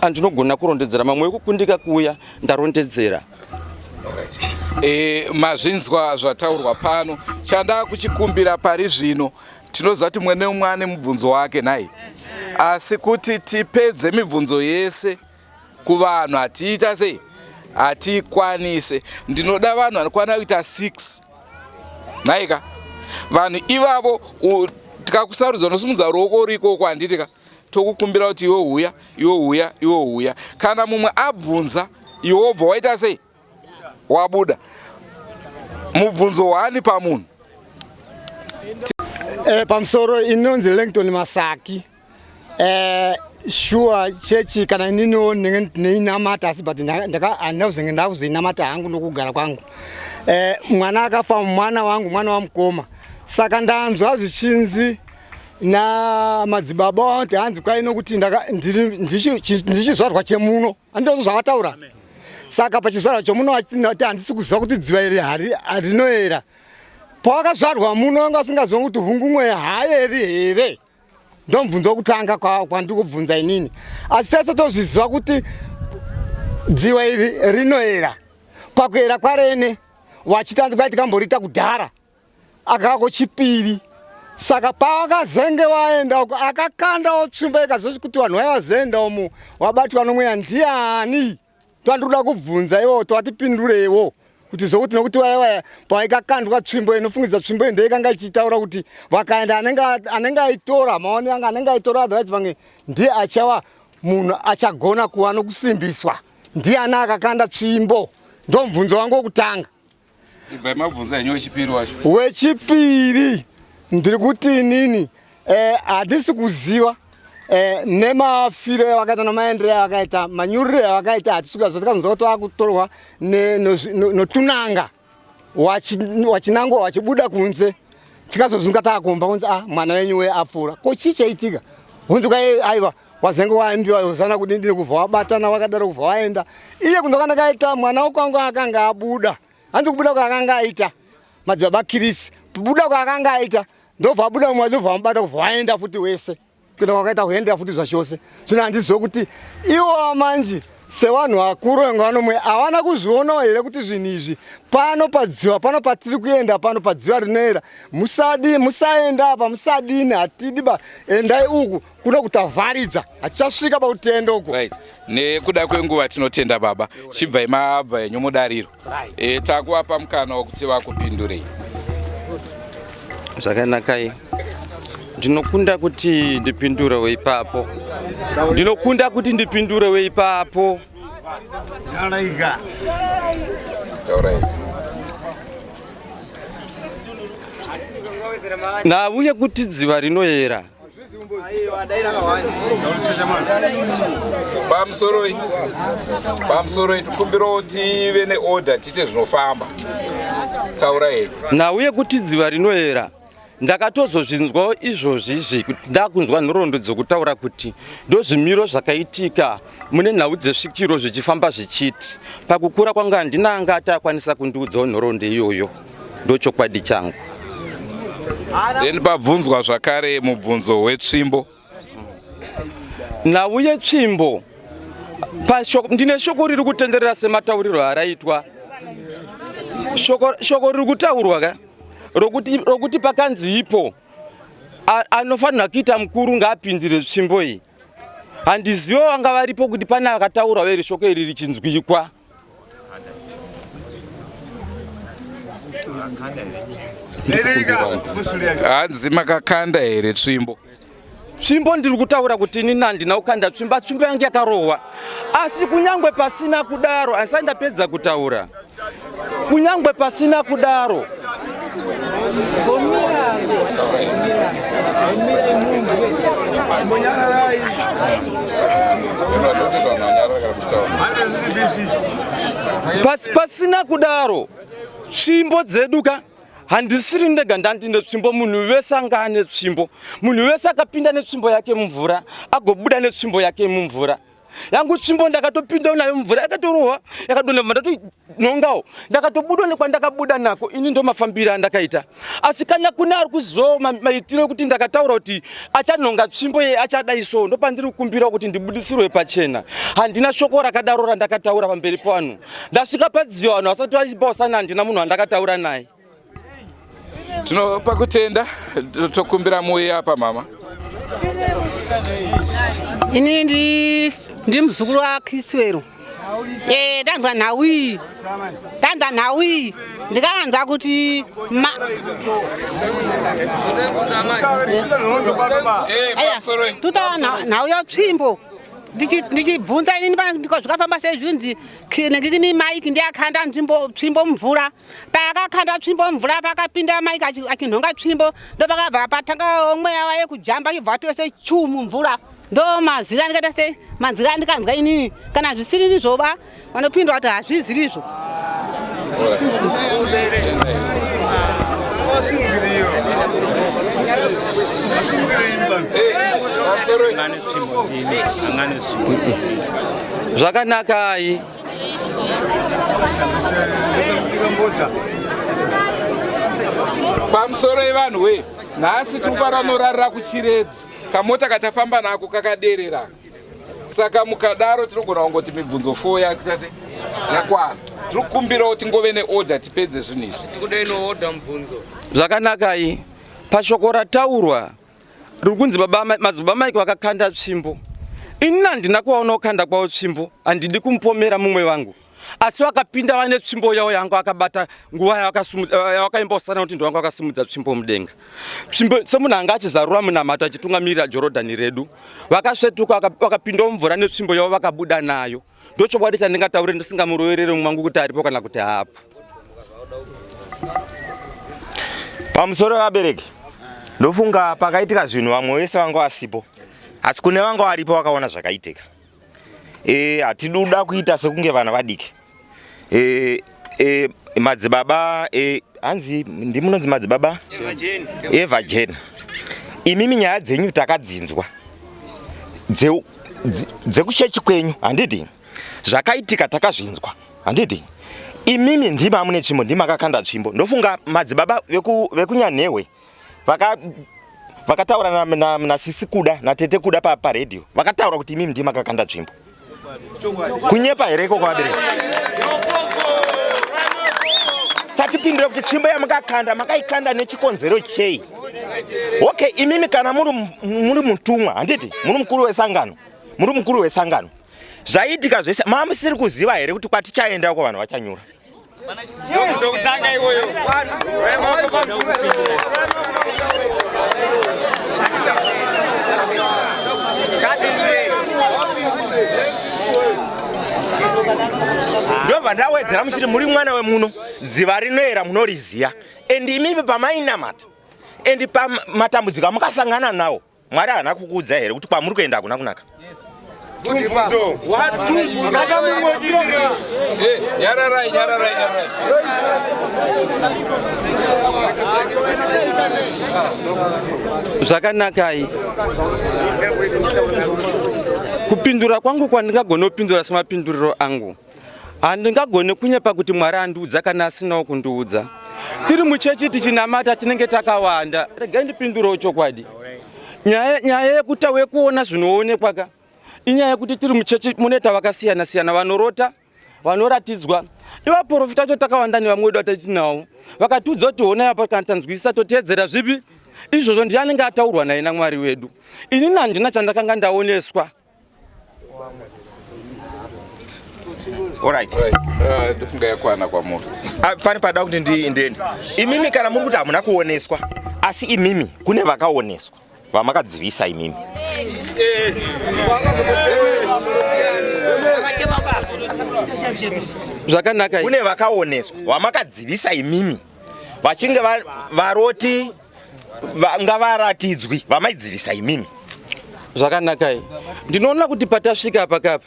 andinogona kurondedzera mamwe ekukundika kuuya ndarondedzera. E, mazvinzwa zvataurwa pano. Chandaa kuchikumbira pari zvino, tinoziva kuti mumwe neumwe ane mubvunzo wake nhai, asi kuti tipedze mibvunzo yese kuvanhu hatiita sei, hatikwanise. Ndinoda vanhu vanokwana kuita 6 nhaika. Vanhu ivavo tikakusarudza unosimudza ruoko uri ikoko handiti ka, tokukumbira kuti iwe huya, iwe huya, iwe huya. Kana mumwe abvunza iwe wobva waita sei, wabuda. Mubvunzo wani pamunhu? Pamusoro inonzi Langton Masaki. Sure chechi kana ininiwo ndinenge ndinoinamata asi but handina kuzenge ndakuzoinamata hangu nokugara kwangu. Mwana akafa mwana wangu, mwana wamukoma. Saka ndanzwa zvichinzi namadzibaba vanoti hanzi kwai nokuti ndichizvarwa chemuno. Handizvo zvavataura. Saka pachizvarwa chemuno vachiti handisi kuziva kuti dziva iri harinoera. Pawakazvarwa muno wanga usingaziva kuti hungumwe haeri here? Ndomubvunzo wekutanga kwandiri kubvunza inini. Asi tese tozviziva kuti dziwa iri rinoera. Pakuera kwarene wachitanzi kwai tikamboriita kudhara akako chipiri. Saka pawakazenge waenda uko akakandawo tsvimbo ikazoti kuti vanhu vaiva vazoenda umu wabatwa nomweya ndiani? Twandinoda kubvunza iwo twatipindurewo kuti zokuti nokuti vaya vaya paikakandwa tsvimbo inofungidza tsvimbo iyo ndoikanga ichitaura kuti vakaenda anenge aitora maone anga anenge aitora otherwise pamwe ndiye achava munhu achagona kuva nokusimbiswa ndiani akakanda tsvimbo. Ndomubvunzo wangu wokutanga. Ibvai mabvunza henyu wechipiri wacho. Wechipiri ndiri kuti inini handisi kuziva nemafiro avakaita nemaendero avakaita manyuriro avakaita hatisi kuziva tikazonzwa kuti vakutorwa notunanga. Wachinangwa wachibuda kunze tikazozunga taakumba kunzi ah mwana wenyu we apfuura ko chii chaitika hunzi kwai aiwa wazenge waimbiwa hosana kudindini kubva wabatana wakadaro kubva waenda iye kunze kwandakaita kaita mwana wekwangu akanga abuda hanzi kubuda kwaakanga aita madzibaba kirisi kubuda kwaakanga aita ndobva abuda mumwe ndobva wamubata kubva waenda futi wese kuenda kwakaita kuendera futi zvachose zvino handizive kuti iwo manje sevanhu vakuru venge vanomwe havana kuzvionawo here kuti zvinhu izvi pano padziva pano patiri kuenda pano padziva rinoera musadi musaenda apa musadini hatidi ba endai uku kuno kutavharidza hatichasvika pakutenda uku right nekuda kwenguva tinotenda baba chibvai mabva henyu mudariro right. E, takuvapa mukana wekuti vakupindurei zvakanakai ndinokunda kuti ndipindurewo ipapo ndinokunda kuti ndipindurewo ipapo nhau yekuti dziva rinoyera pamusoroi pamusoroi tikumbirawo tive neorder tiite zvinofamba taura henyu nhau yekuti dziva rinoyera ndakatozozvinzwawo izvozvi izvi ndakunzwa nhoroondo dzokutaura kuti ndozvimiro zvakaitika mune nhau dzesvikiro zvichifamba zvichiti pakukura kwangu handina anga ati akwanisa kundiudzawo nhoroondo iyoyo ndochokwadi changu then pabvunzwa zvakare mubvunzo wetsvimbo nhau yetsvimbo ndine shoko riri kutenderera sematauriro araitwa shoko, shoko riri kutaurwa ka rokuti, rokuti pakanzi ipo anofanira kuita mukuru ngaapindire tsvimbo iyi handizive vanga varipo kuti pane akataura veri shoko iri richinzwikwa Hanzi makakanda here tsvimbo? Tsvimbo ndiri kutaura kuti ini handina kukanda tsvimbo, tsvimbo yangu yakarohwa. Asi kunyangwe pasina kudaro, asati ndapedza kutaura. Kunyangwe pasina kudaro, Pasina kudaro tsvimbo dzedu ka handisiri ndega ndandine tsvimbo munhu vese anga ane tsvimbo munhu vese akapinda netsvimbo yake mumvura agobuda netsvimbo yake mumvura yangu tsvimbo ndakatopinda nayo mumvura yakatorohwa yakadonha ndatoinhongawo ndakatobuda nekwandakabuda nako ini ndomafambiro andakaita asi kana kune ari kuzivawo maitiro ekuti ndakataura kuti achanhonga tsvimbo ye achadai so ndopandiri kukumbira kuti ndibudisirwe pachena handina shoko rakadaro randakataura pamberi pevanhu ndasvika padziva vanhu vasati vachipausana handina munhu wandakataura naye Tinopa kutenda tokumbira muuye apa mama. Ini ndi ndi muzukuru wa Kiswero. Eh ndanzwa nhau iyi. Ndanzwa nhau iyi ndikaanza kuti ma Eh, tutaura nhau yotsvimbo ndichibvunza inini zvakafamba sei zvinzi nengini maiki ndiakanda nzvimbo tsvimbo mumvura Paakakanda tsvimbo mvura pakapinda Mike achinhonga tsvimbo ndopakabva patanga mweya waye kujamba achibva atose chu mumvura ndo mazira andikaita sei manzira andikanzwa inini kana zvisiri izvoba vanopindwa kuti hazviziri izvo Zvakanakai. Pamusoro yevanhu we nhasi tiri kufanira norarira kuchiredzi kamota katafamba nako kakaderera saka mukadaro tinogona kungoti mibvunzo 4 yakuita se yakwana tiri kukumbirawo tingove neorder tipedze zvinhu izvi Zvakanakai pashoko rataurwa riri kunzi baba madzibaba Mike vakakanda tsvimbo ini handina kuvaona kukanda kwavo tsvimbo handidi kumupomera mumwe vangu asi vakapinda vane tsvimbo yavo yanga vakabata nguva yavakaimba usana kuti ndovanga vakasimudza tsvimbo mudenga tsvimbo semunhu anga achizarura munamato achitungamirira jorodhani redu vakasvetuka vakapindawo mvura netsvimbo yavo vakabuda nayo ndochokwadi chandingataure ndisingamuroverere mumwe wangu kuti aripo kana kuti haapo Pamusoro vabereki, ndofunga pakaitika zvinhu vamwe vese vanga vasipo, asi kune vanga varipo vakaona zvakaitika. E, hatidi kuda kuita sekunge vana vadiki. E, e, Madzibaba eh, hanzi ndimunonzi madzibaba Eva Jane. Imimi nyaya dzenyu takadzinzwa dzekuchechi kwenyu handiti? Zvakaitika takazvinzwa handiti? Imimi ndimi amune tsvimbo, ndimi akakanda tsvimbo. Ndofunga madzibaba vekunyanhehwe vakataura nasisi Kuda natete Kuda paredhiyo vakataura kuti imimi ndimi akakanda tsvimbo. Kunyepa here ikoko vabereki? Tatipindura kuti tsvimbo yamakakanda makaikanda nechikonzero chei? Okay, imimi kana muri mutumwa handiti muri mukuru wesangano, muri mukuru wesangano, zvaiitika zvese mamusiri kuziva here kuti kwatichaenda uko vanhu vachanyura? Ndobva ndawedzera muchiti muri mwana wemuno, dziva rinoera munoriziya, and imimi pamainamata and pamatambudziko amakasangana nawo Mwari haana kukuudza here kuti kwamuri kuenda hakuna kunaka? Nyararai, nyararai, nyararai. Zvakanakai. Kupindura kwangu kwandingagona kupindura semapinduriro angu. Handingagone kunyepa kuti Mwari andiudza kana asinawo kundiudza. Tiri muchechi tichinamata tinenge takawanda. Regai ndipindurewo chokwadi. Nyaya nyaya yekuta wekuona zvinoonekwa ka. Inyaya yekuti tiri muchechi munoita vakasiyana siyana vanorota, vanoratidzwa. Ivaprofita vacho takawanda nevamwe vedu vatinawo. Vakatiudza kuti honai apa kana tanzwisisa toteedzera zvipi? Izvozvo ndiye anenge ataurwa naye naMwari wedu. Inini handina chandakanga ndaoneswa. Alright. Ndofunga yakwana kwamuri. Ah, pane pada kuti ndiende. Imimi kana muri kuti hamuna kuoneswa, asi imimi kune vakaoneswa vamakadzivisa imimi. Zvakanaka. Kune vakaoneswa vamakadzivisa imimi vachinge varoti ngavaratidzwi vamaidzivisa imimi. Zvakanakai. Ndinoona kuti patasvika apa kapa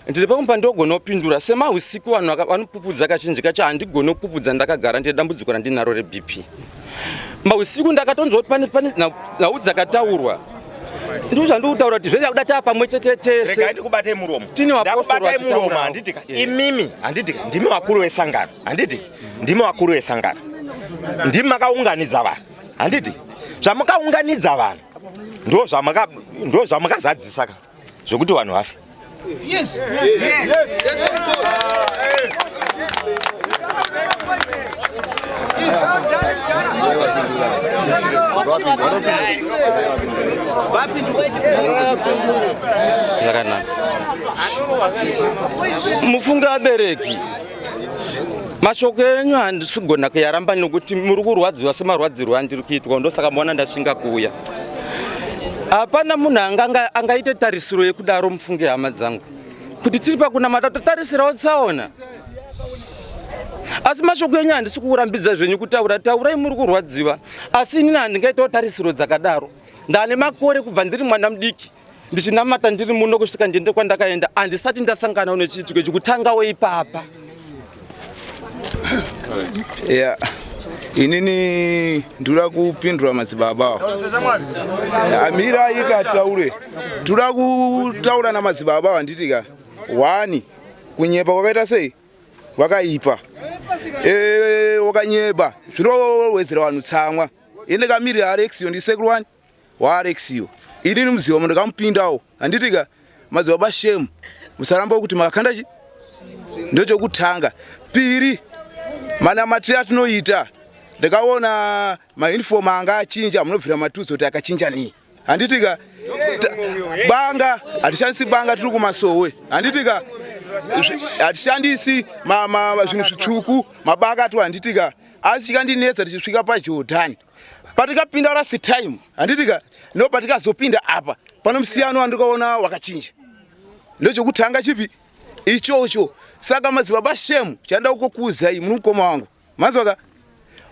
ndiri pamwe pandogona kupindura semahusiku vanhu vanopupudza kazhinji kacho handigoni kupupudza ndakagara ndine dambudziko randinaro rebp mahusiku ndakatonzwa kuti pane pane nhau dzakataurwa ndizvo zvandikutaura kuti zvese kuda taa pamwe chete tese regai ndikubatei muromo tine vapostori muromo handitika imimi handitika ndimi vakuru vesangano handiti ndimi vakuru vesangano ndimi makaunganidza vanhu handiti zvamakaunganidza vanhu ndo zvamakazadzisa ka zvekuti vanhu vafe yes. Yes. Yes. Zvakanaka mufunge vabereki Mashoko enyu handisi kugona kuyaramba nekuti muri kurwadziwa semarwadzirwo andiri kuitwa ndosaka maona ndashinga kuuya. Hapana munhu anganga angaite tarisiro yekudaro mufunge hama dzangu kuti tiri pakunamata totarisirawo tsaona. Asi mashoko enyu handisi kukurambidza zvenyu kutaura, taurai muri kurwadziwa, asi inini handingaitawo tarisiro dzakadaro. Ndane makore kubva ndiri mwana mudiki ndichinamata ndiri muno kusvika ndiende kwandakaenda handisati ndasanganawo nechiitiko ichi kutangawo ipapa ya inini ndinoda kupindura madzibaba amira ikataure tinoda kutaura namadzibaba handiti ka hwani kunyepa kwakaita sei wakaipa e, wakanyeba zvinowedzera vanhu tsamwa ende kamirira alexio ndisekuru wani waAlex iyo inini muziva mundakamupindawo handiti ka madzibaba shame musaramba kuti makakanda chi ndochokutanga piri manamatiro atinoita ndakaona mauniform anga achinja munobvira matudzo kuti akachinja nei handiti ka banga hatishandisi banga tiri kumasowe handiti ka hatishandisi zvinhu zvitsvuku mabanga atu handiti ka asi chikandinetsa tichisvika pajordhani patikapinda last time handiti ka no patikazopinda apa pano musiyano wandikaona wakachinja ndochokutanga chipi ichocho saka madzibaba shemu chanda kukuuzai muri mukoma wangu manzwaka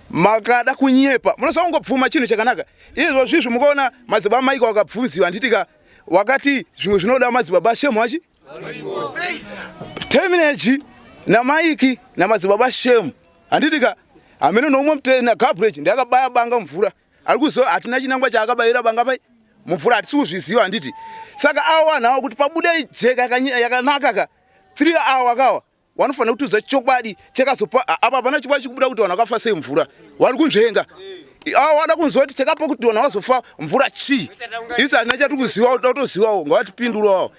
makada kunyepa munoziva kungobvuma chinhu chakanaka izvo zvizvi mukaona madzibaba maika wakabvunziwa handiti ka wakati zvimwe zvinoda madzibaba shemu achi termineji namaiki namadzibaba shemu. Handiti ka hameno noumwe mutena Gabriel ndiakabaya banga mvura. Ari kuziva hatina chinangwa chaakabayira banga pai mumvura hatisi kuzviziva handiti. Saka awo vanhu awo kuti pabude jeka yakanaka ka 3 awa kawa wanofanira kutiudza chokwadi chakazopa apa hapana chokwadi chikubuda kuti vanhu vakafa sei mvura wari kunzvenga awo wada kunzwa kuti chakapa kuti vanhu vazofa mvura chii isi hatina chatiri kuziva uda kutozivawo ngavatipindurawo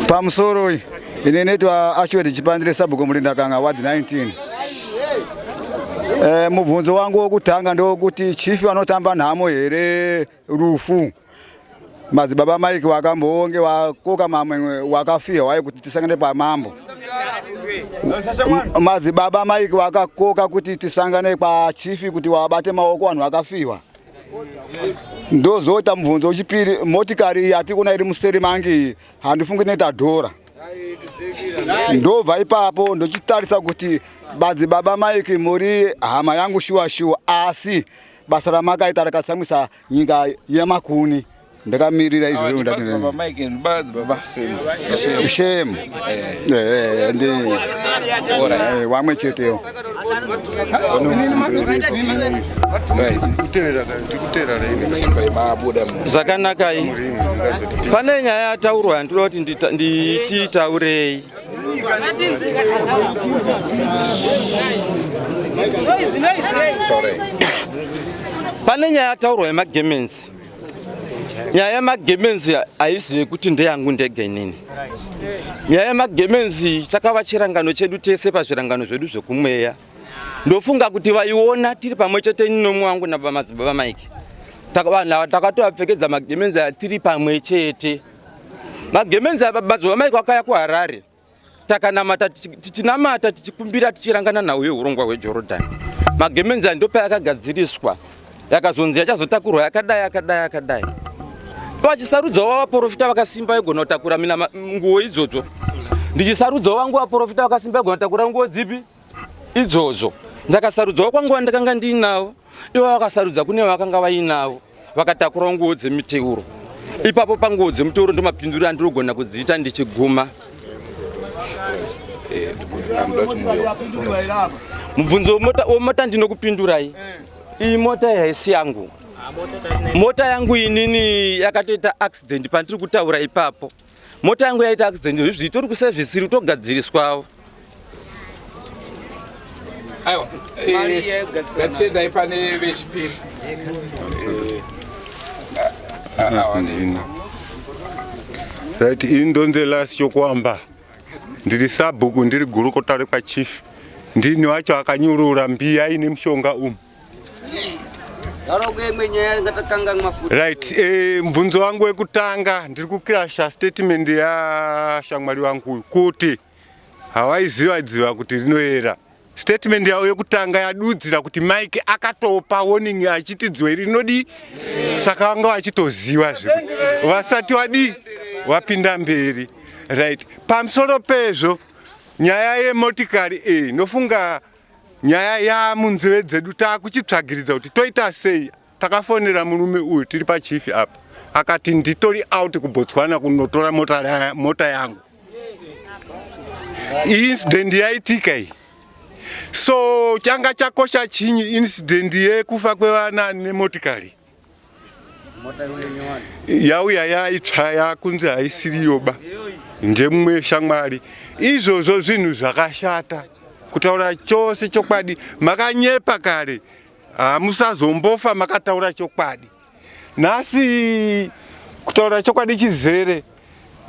pamusoro iyi ini inoitwa ashwedi chipandire sabhuku murindakanga ward 19 eh, mubvunzo wangu wokutanga ndewokuti chifi vanotamba nhamo here rufu madzibaba Mike wakambonge wakoka mamwe wakafiwa waye kuti tisangane pamambo. Madzibaba Mike wakakoka kuti tisangane kwachifi kuti wabate maoko vanhu vakafiwa. Ndozoita mubvunzo wechipiri, motikari yatikuona iri museri mangi iyi handifungi inoita dhora. Ndobva ipapo ndochitarisa kuti madzibaba Mike muri hama yangu shuwa shuwa, asi basa ramakaita rakatsamwisa nyika yemakuni ndakamirira izvozvo ndati Baba Mike and Bads Baba Shem. Shem. Eh, eh, ndi eh, wamwe chetewo. Zvakanakai. Pane nyaya yataurwa yandinoda kuti ndititaurei. Pane nyaya yataurwa yemagemenzi. Nyaya yemagemenzi haisi yekuti ndeyangu ndega inini. Nyaya yemagemenzi chakava chirangano chedu tese pazvirangano zvedu zvekumweya. Ndofunga kuti vaiona tiri pamwe chete ini nomwe wangu nabamadzibaba Mike. Vanhu ava takatovapfekedza magemenzi aya tiri pamwe chete. Magemenzi aya madzibaba Mike vakauya kuHarare takanamata tichinamata tichikumbira tichirangana nhau yehurongwa hweJorodhani. Magemenzi aya ndopayakagadziriswa yakazonzi yachazotakurwa yakadai yakadai yakadai. Vachisarudzawo vaprofita vakasimba vaigona kutakura mina nguo idzodzo. Ndichisarudzawo vangu vaprofita vakasimba vaigona kutakura nguo dzipi idzodzo. Ndakasarudzawo kwangu vandakanga ndiinavo, ivo vakasarudza kune vakanga vainavo vakatakura nguo dzemiteuro. Ipapo panguo dzemiteuro ndomapinduriro andinogona kudziita ndichiguma. Mubvunzo wemota ndinokupindurai. Iyi mota haisi yangu. Mota yangu inini yakatoita accident pandiri kutaura ipapo. Mota yangu yaita accident izvi itori kuservice iri kutogadziriswawo. Aiwa, eh, ngatiendai pane vechipiri. Eh, Right, ini ndonzi Last Chokwamba. Ndiri sabhuku, ndiri gurukota rekwachief. Ndini wacho akanyurura mbiya ine mushonga umu. Right, eh, mubvunzo wangu wekutanga ndiri kukirasha statement yashamwari wangu uyu kuti hawaiziva dziva kuti rinoera. Statement yavo yekutanga yadudzira kuti Mike akatopa warning achiti dziwe rinodii, saka vanga vachitoziva zvekuti vasati vadii vapinda mberi. Right, pamusoro pezvo nyaya yemotikari iyi ndofunga nyaya yamunzeve dzedu takuchitsvagiridza kuti toita sei. Takafonera murume uyu tiri pachifi apa akati nditori out kuBotswana kunotora mota, mota yangu. Iyi incident yaitika iyi. So changa chakosha chinyi incident yekufa kwevana nemotikari yauya yaitsva yakunzi haisiriyoba ndemumwe shamwari. Izvozvo zvinhu zvakashata kutaura chose chokwadi makanyepa kare Hamusazombofa makataura chokwadi. Nhasi kutaura chokwadi chizere.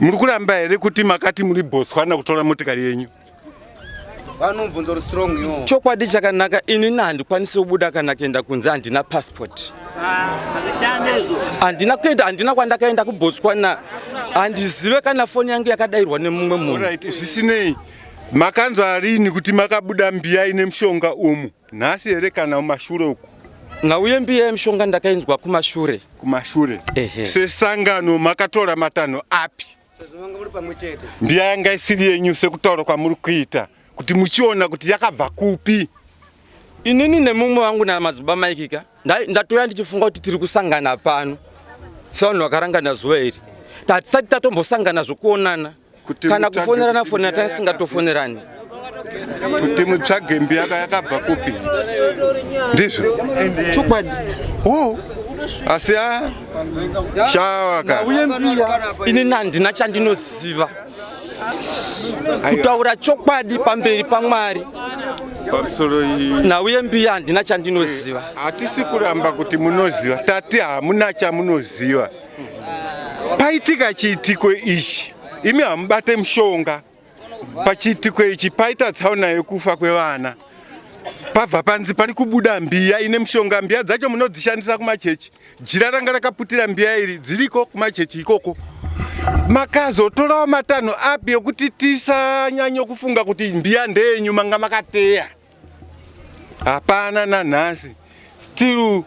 Muri kuramba here kuti makati muri Botswana kutora motikari yenyu? Vanomubvunzo uri strong yo. Chokwadi chakanaka ini handikwanisi kubuda kana kuenda kunze handina passport. Handina kuenda handina kwandakaenda kuBotswana. Handizive kana foni yangu yakadairwa nemumwe munhu. Alright, zvisinei makanzwa rini kuti makabuda mbiya ine mushonga umu? Nhasi here kana kumashure uku? Nhau yembiya yemishonga ndakainzwa kumashure. Kumashure. Ehe. Sesangano makatora matanho api? Mbiya yanga isiri yenyu sekutaura kwamuri kuita kuti muchiona kuti yakabva kupi? Inini nemumwe wangu namadzibaba Mike ka ndatouya ndichifunga kuti tiri kusangana pano sevanhu vakarangana zuva iri. Tatisati tatombosangana zvokuonana. Kana kufonerana fonera tasingatofonerani. Kuti mutsvage mbiya yakabva kupi? Ndizvo. Chokwadi. Oh. Asi a shawa ka. Uye mbiya ini handina chandinoziva. Kutaura chokwadi pamberi paMwari. Pamusoro iyi. Nhau yembiya handina chandinoziva. Hatisi kuramba kuti munoziva. Tati hamuna chamunoziva. Paitika chiitiko ichi. Imi hamubate mushonga. Pachiitiko ichi paita tsaona yekufa kwevana. Pabva panzi pari kubuda mbiya ine mushonga. Mbiya dzacho munodzishandisa kumachechi. Jira ranga rakaputira mbiya iri dziriko kumachechi ikoko. Makazotorawo matanho api ekuti tisanyanye kufunga kuti mbiya ndeyenyu manga makateya? Hapana nanhasi. Still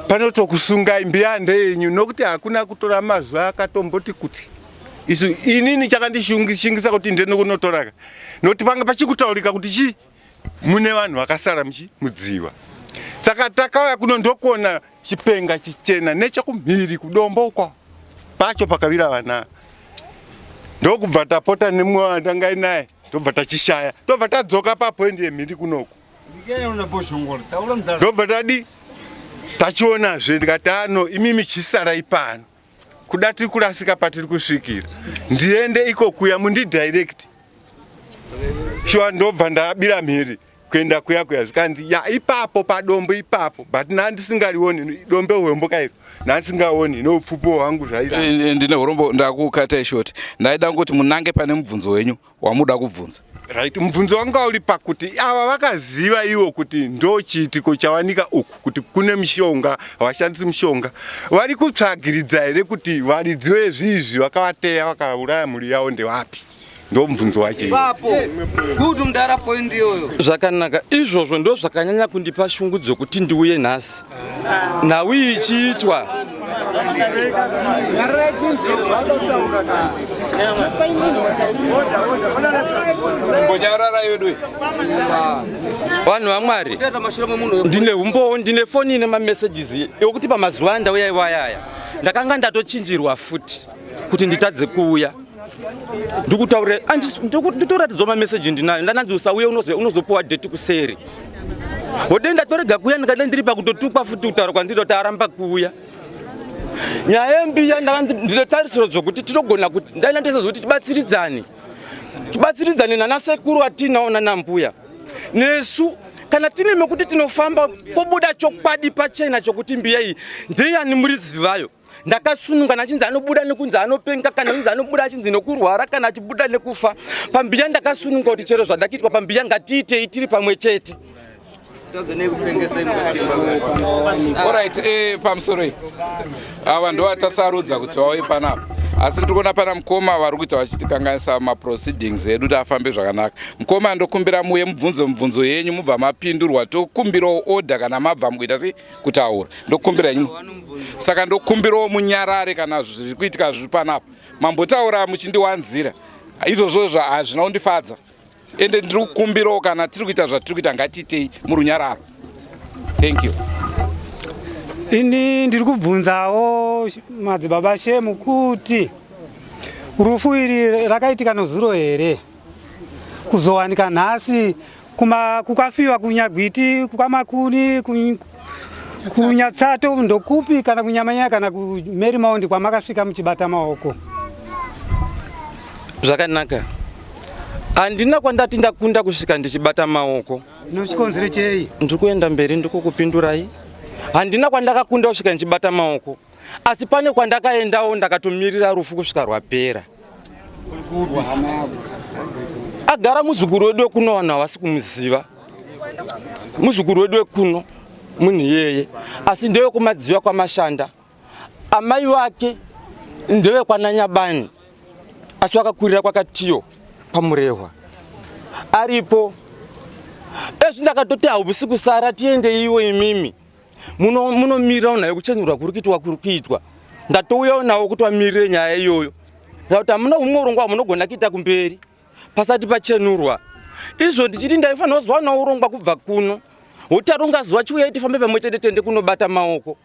panotokusungai mbiya ndeyenyu nokuti hakuna kutora mazuva akatomboti kuti isu inini chakandishingisa kuti ndende kunotoraka nokuti panga pachikutaurika kuti chii mune vanhu vakasara muchi mudziva saka takauya kuno ndokuona chipenga chichena nechekumhiri kudombo uko pacho pakavira vana ndokubva tapota nemumwe wandanga inaye tobva tachishaya tobva tadzoka papoindi yemhiri kunoku ndobva tadi tachionazve ndikati ano imimi chisarai pano kuda tiri kurasika patiri kusvikira ndiende iko kuya mundidirect shuwa ndobva ndabira mhiri kuenda kuya kuya zvikanzi ya ipapo padombo ipapo but nandisingarioni dombe hwembo kairo nandisingarioni noupfupi hwangu zvaita Ndine urombo ndakukatai short. Ndaida kuti munange pane mubvunzo wenyu wamuda kubvunza. Right, mubvunzo wangu uri pakuti ava vakaziva ivo kuti ndo chiitiko chawanika uku kuti kune mishonga, havashandisi mushonga. Vari kutsvagiridza here kuti varidzi vezvizvi vakavateya vakauraya mhuri yavo ndevapi? Ndo mubvunzo wacho iwo. Good mudara, point iyoyo. Zvakanaka izvozvo ndo zvakanyanya kundipa shungu dzokuti ndiuye nhasi nhau ichiitwa. Mbonyararai vedu. Vanhu vaMwari, ndine umbowo, ndine foni ine mamessages ekuti pamazuva andauya iwayaya ndakanga ndatochinjirwa futi kuti nditadze kuuya. Ndikutaurira, nditoratidzwa mameseji ndinayo, ndananzi usauye unozopuwa dheti kuseri. Wode ndatorega kuuya, ndikada ndiri pakutotukwa futi kutaura kwandiri kuti aramba kuuya. Nyaya yembiya ndine tarisiro dzokuti tinogona kuti ndaina tarisiro dzokuti tibatsiridzane. Tibatsiridzane nana sekuru atinawo nana mbuya. Nesu kana tine mekuti tinofamba pobuda chokwadi pachena chokuti mbiya iyi ndeyani muridzi vayo. Ndakasununga nachinzi anobuda nekunzi anopenga kana kunzi anobuda achinzi nekurwara kana achibuda nekufa. Pambiya ndakasununga kuti chero zvadakiitwa pambiya ngatiitei tiri pamwe chete. Alright, pamusoro iyi ava ndovatasarudza kuti vauye panapa, asi ndiri kuona pana mukoma vari kuita vachitikanganisa maproceedings edu kuti afambe zvakanaka. Mukoma, ndokumbira muye mubvunze mubvunzo yenyu mubva mapindurwa. Tokumbirawo order kana mabva mukuita sei kutaura. Ndokumbira inyu, saka ndokumbirawo munyarare kana zviri kuitika zviri panapa mambotaura muchindiwanzira izvozvo hazvina kundifadza. Ende ndiri kukumbirawo kana tiri kuita zvatiri kuita ngatiitei murunyararo. Thank you. Ini ndiri kubvunzawo madzibaba Shemu kuti rufu iri rakaitika nozuro here kuzowanika nhasi kukafiwa kuNyagwiti, kwaMakuni, kuNyatsato, ndokupi kana kuNyamanyaya kana kuMary Maundi kwamakasvika muchibata maoko? Zvakanaka, handina kwandati ndakunda kusvika ndichibata maoko. Nochikonzero chei? Ndiri kuenda mberi ndikukupindurai. Handina kwandakakunda kusvika ndichibata maoko, asi pane kwandakaendawo ndakatomirira rufu kusvika rwapera. Agara muzukuru wedu wekuno, vanhu havasi kumuziva muzukuru wedu wekuno munhu iyeye, asi ndewekumadziva kwaMashanda. Amai vake ndevekwananyabani, asi vakakurira kwakatiyo paMurehwa. Aripo ezvi ndakatoti hausi kusara tiende iwo imimi munomirirawo nayo kuchenurwa kuri kuitwa kuri kuitwa. Ndatouyawo nawo kuti vamirire nyaya iyoyo, ndakuti hamuna humwe urongwa hwamunogona kuita kumberi pasati pachenurwa. Izvo ndichiti ndaifanira kuzowana urongwa kubva kuno wotaronga zuva chiuyai tifambe pamwe chete tiende kunobata maoko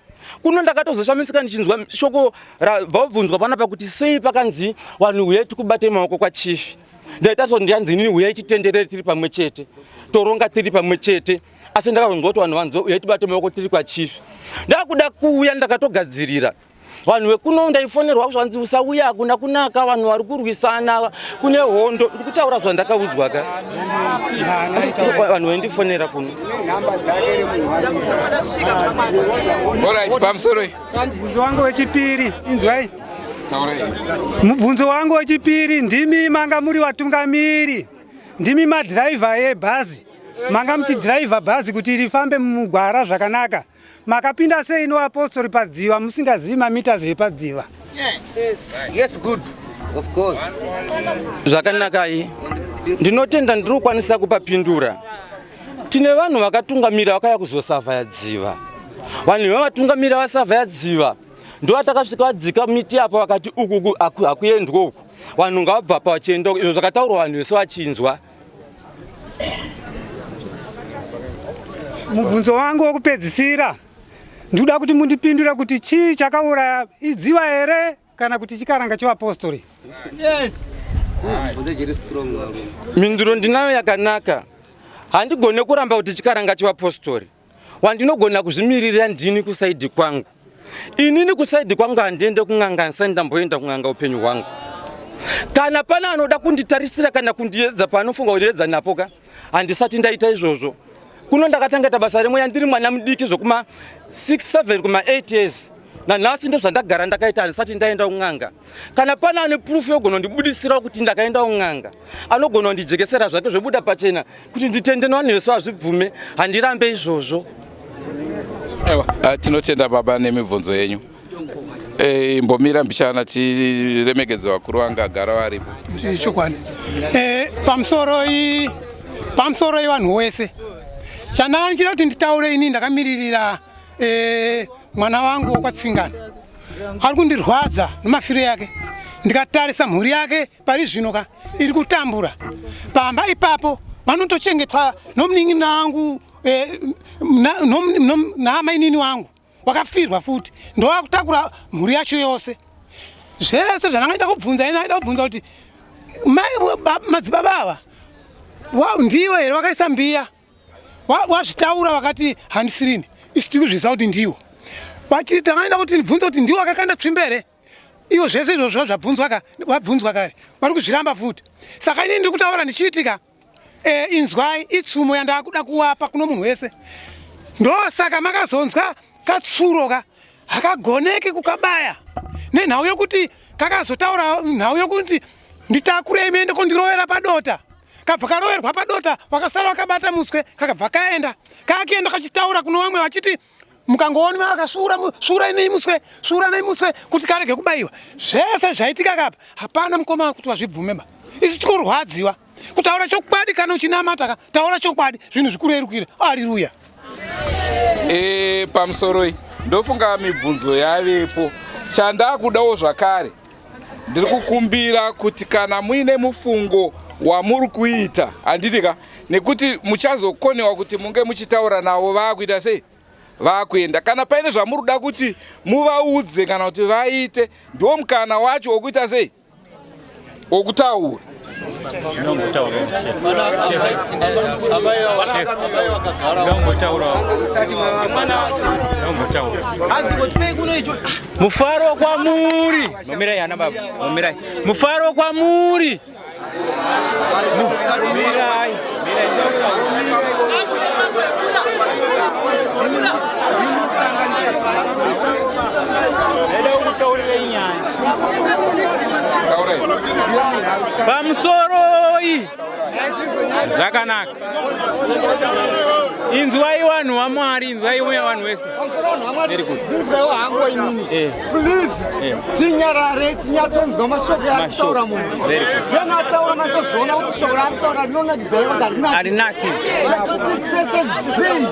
kuno. Ndakatozoshamisika ndichinzwa shoko rabva kubvunzwa panapa kuti sei pakanzi vanhu uyai tikubate maoko kwachifi. Ndaita so ndianzi inini huyai titenderere tiri pamwe chete, toronga tiri pamwe chete. Asi ndakazonzwa kuti vanhu vanzwa uyai tibate maoko tiri kwachief. Ndakuda kuuya ndakatogadzirira. Vanhu vekuno ndaifonerwa zvanzi usauya hakuna kunaka, vanhu vari kurwisana, kune hondo. Ndikutaura zvandakaudzwa ka. Vanhu vaindifonera kuno. Alright, pamusoro. Mubvunzo wangu wechipiri, inzwai. Mubvunzo wangu wechipiri, ndimi manga muri watungamiri, ndimi madhiraivha ebhazi, manga muchidhiraivha bhazi kuti rifambe mumugwara zvakanaka. Makapinda sei noapostori padziva musingazivi mameters epadziva? Yes, good. Of course. Zvakanakai. Ndinotenda ndiri kukwanisa kupapindura. Tine vanhu vakatungamira vakauya kuzosavhaya dziva. Vanhu vavatungamira vasavhaya dziva ndovatakasvika vadzika miti apa vakati uku hakuendwe uku, vanhu ngavabva pa vachienda uku. Izvo zvakataurwa vanhu vese vachinzwa. Mubvunzo wangu wokupedzisira, ndikuda kuti mundipindure kuti chii chakauraya idziva here kana kuti chikaranga chevapostori? Yes. Mhinduro ndinayo yakanaka. Handigone kuramba kuti chikaranga chevapostori. Wandinogona kuzvimiririra ndini kusaidhi kwangu. Inini kusaidhi kwangu handiende kun'anga, handisati ndamboenda kun'anga upenyu hwangu. Kana pane anoda kunditarisira kana kundiedza paanofunga kundiedza napo ka, handisati ndaita izvozvo. Kuno ndakatanga basa remweya ndiri mwana mudiki zvokuma 6 7 kuma 8 years. Nanhasi ndozvandagara ndakaita, handisati ndaenda kun'anga. Kana pane ane proof yogona kundibudisira kuti ndakaenda kun'anga, anogona kundijekesera zvake zvobuda pachena kuti nditende nevanhu vese vazvibvume, handirambe izvozvo. Aiwa, tinotenda baba nemibvunzo yenyu. Imbomira mbichana tiremekedze vakuru vanga agara varipo. Chokwadi. Pamusoro vanhu wese. Chandanga ndichida kuti nditaure ini ndakamiririra mwana wangu wokwaTsingana ari kundirwadza nemafiro yake. Ndikatarisa mhuri yake pari zvino ka iri kutambura pamba ipapo, vanotochengetwa nomunin'ina wangu naamainini wangu wakafirwa futi, ndowakutakura mhuri yacho yose. Zvese zvandangaita kubvunza ini, aida kubvunza kuti madzibaba ava ndiwo here wakaisa mbiya? Wazvitaura vakati handisirini, isu tiri kuzviziva kuti ndiwo. Tangaida kuti ndibvunze kuti ndiwo akakanda tsvimbo here? Ivo zvese izvozvo zvabvunzwa vabvunzwa kare, vari kuzviramba futi. Saka inini ndiri kutaura ndichiitika inzwai itsumo yandakuda kuwapa kuno munhu wese. Ndosaka makazonzwa katsuro ka hakagoneki kukabaya nenhau yokuti kakazotaura nhau yokuti nditakurei muende kondirovera padota. Kabva karoverwa padota, vakasara vakabata muswe, kakabva kaenda. Kakienda kachitaura kuno vamwe vachiti mukangoona akasvuura, svuurai nemuswe, svuura nemuswe kuti karege kubayiwa. Zvese zvaitika kapa hapana mukoma kuti wazvibvume ba. Isu tikurwadziwa. Kutaura chokwadi, kana uchinamata ka taura chokwadi, zvinhu zvikurerukire. Haleluya. Pamusoroi ndofunga mibvunzo yavepo. Chandakudawo zvakare, ndiri kukumbira kuti kana muine mufungo wamuri kuita, handiti ka, nekuti muchazokonewa kuti munge muchitaura navo vaakuita sei, vaakuenda. Kana paine zvamuri kuda kuti muvaudze kana kuti vaite, ndiwo mukana wacho wokuita sei, wokutaura. Mufaro kwamuri. Mumirai ana baba, mumirai. Mufaro kwamuri. Mirai, Pamusoroi. Zvakanaka. Inzwai vanhu vaMwari, inzwai uye vanhu vese. Very good. Inzwaiwo hangu inini. Please, tinyarare tinyatsonzwa mashoko yaakutaura munhu. Very good. Then ataura matozoona kuti shoko raakutaura rinonakidza here kuti harinakidzi. Chetoti tese zii.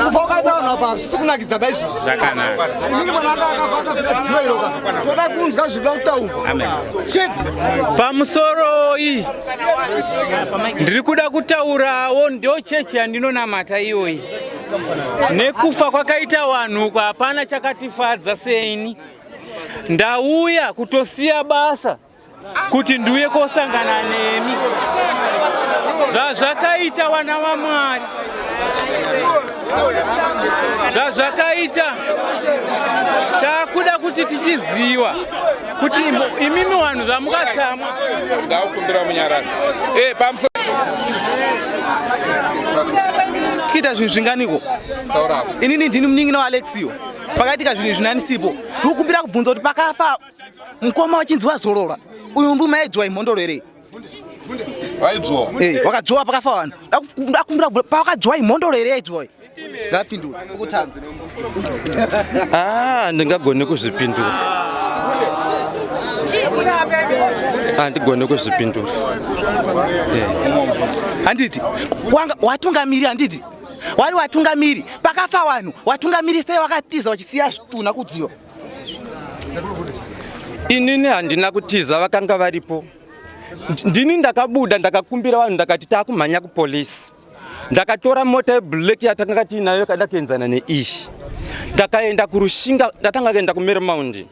Kubva ukaita vanhu apa hazvisi kunakidza ba izvozvo. Zvakanaka. Inini mwana anga akafa akafika dziva iroka. Toda kunzwa zvinoda kutaurwa. Amen. Chete. Pamusoroi ndiri kuda kutaurawo, ndo chechi yandinonamata iyoyi. Nekufa kwakaita vanhu uko hapana chakatifadza seini. Ndauya kutosiya basa kuti ndiuye kosangana nemi. Zvazvakaita wana waMwari, zvazvakaita, takuda kuti tichiziwa kuti imimi vanhu zvamukatsamwa. Ndakukumbira munyararo. Pamusoro Kuita zvinhu zvinganiko? Inini ndini munin'ina waAlexio. Pakaitika zvinhu izvi nandisipo. Ndikukumbira kubvunza kuti pakafa mukoma wachinzi wazorora. Uyu murume aidzwa imhondoro here? Waidzwa. Wakadzwa pakafa vanhu. Ndakumbira kubvunza pawakadzwa imhondoro here yaidzwa? Ngapindura. Ukutanga. Ah, ndingagone kuzvipindura. Handigone kuzvipindura. Handiti wanga watungamiri, handiti wari watungamiri, pakafa vanhu watungamiri sei wakatiza wachisiya zvitunha kudziwa? Inini handina kutiza, vakanga varipo. Ndini ndakabuda, ndakakumbira vanhu, ndakati taakumhanya kupolisi. Ndakatora mota yeblack yatakanga tiinayo yakada kuenzana neiyi. Ndakaenda kuRushinga, ndatanga kuenda kuMarymount.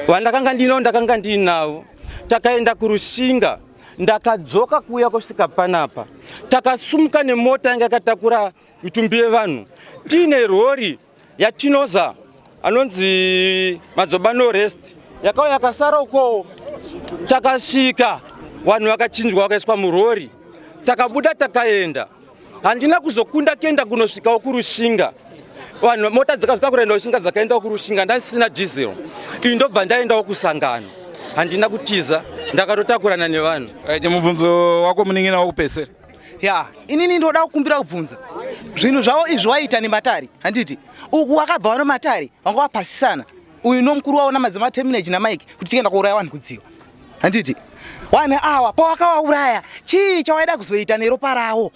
Vandakanga ndinavo ndakanga ndiinavo. Takaenda kuRushinga, ndakadzoka kuuya kusvika panapa. Takasumuka nemota yanga yakatakura mitumbi yevanhu, tiine rori yatinoza anonzi Madzobano Rest yakauya yakasara uko. Takasvika, vanhu vakachinjwa vakaiswa murori, takabuda takaenda. Handina kuzokunda kuenda kunosvikawo kuRushinga. Vanhu mota dzakazotakura enda Rushinga dzakaendawo kuRushinga, ndasina diesel iyi, ndobva ndaendawo kusangano. Handina kutiza, ndakatotakurana nevanhu. Right, mubvunzo wako munin'ina wakupesera. Ya, inini ndoda kukumbira kubvunza zvinhu zvavo izvi waita nematari, handiti uku wakabva wano matari wanga wapasisana uyu nomukuru wavo namadzima Terminage naMike kuti tienda kuuraya vanhu kudziwa, handiti vanhu awa pawakawauraya chii chawaida kuzoita neropa ravo?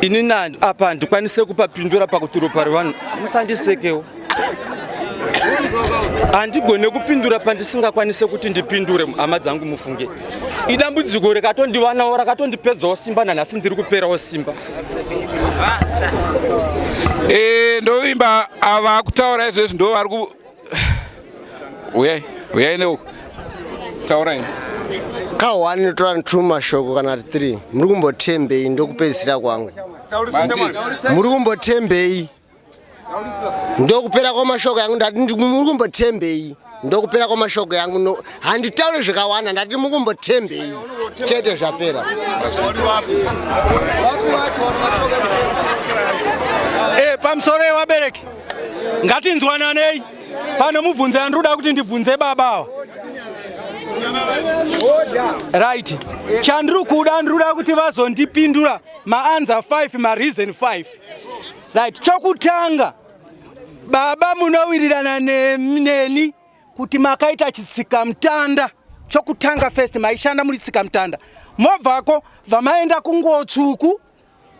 Inini apa handikwanise kupapindura pakuti ropa revanhu, musandisekewo, handigone kupindura pandisingakwanise kuti ndipindure. Hama dzangu, mufunge idambudziko rikatondivanawo, rakatondipedzawo simba, nanhasi ndiri kuperawo simba. Ndovimba ava kutaura izvezvi ndo vari ku uyai, uyai neuku, taurai. Ka 1 tora 2 mashoko kana 3. Muri kumbotembei? Ndokupedzisira kwangu, muri kumbotembei? Ndokupera kwamashoko yangu. Ndati muri kumbotembei? Ndokupera kwamashoko yangu. No, handitauri zvakawanda. Ndati muri kumbotembei chete, zvapera. Pamusoro yevabereki, ngatinzwananei. Pano mubvunzo yandinoda kuti ndibvunze baba ava, right? Chandiri kuda, ndiri kuti vazondipindura maanswer 5, mareason 5, right? Chokutanga, baba, munowirirana neni kuti makaita chitsikamutanda? Chokutanga, first, maishanda muri tsikamutanda, mobvako vamaenda kunguo tsvuku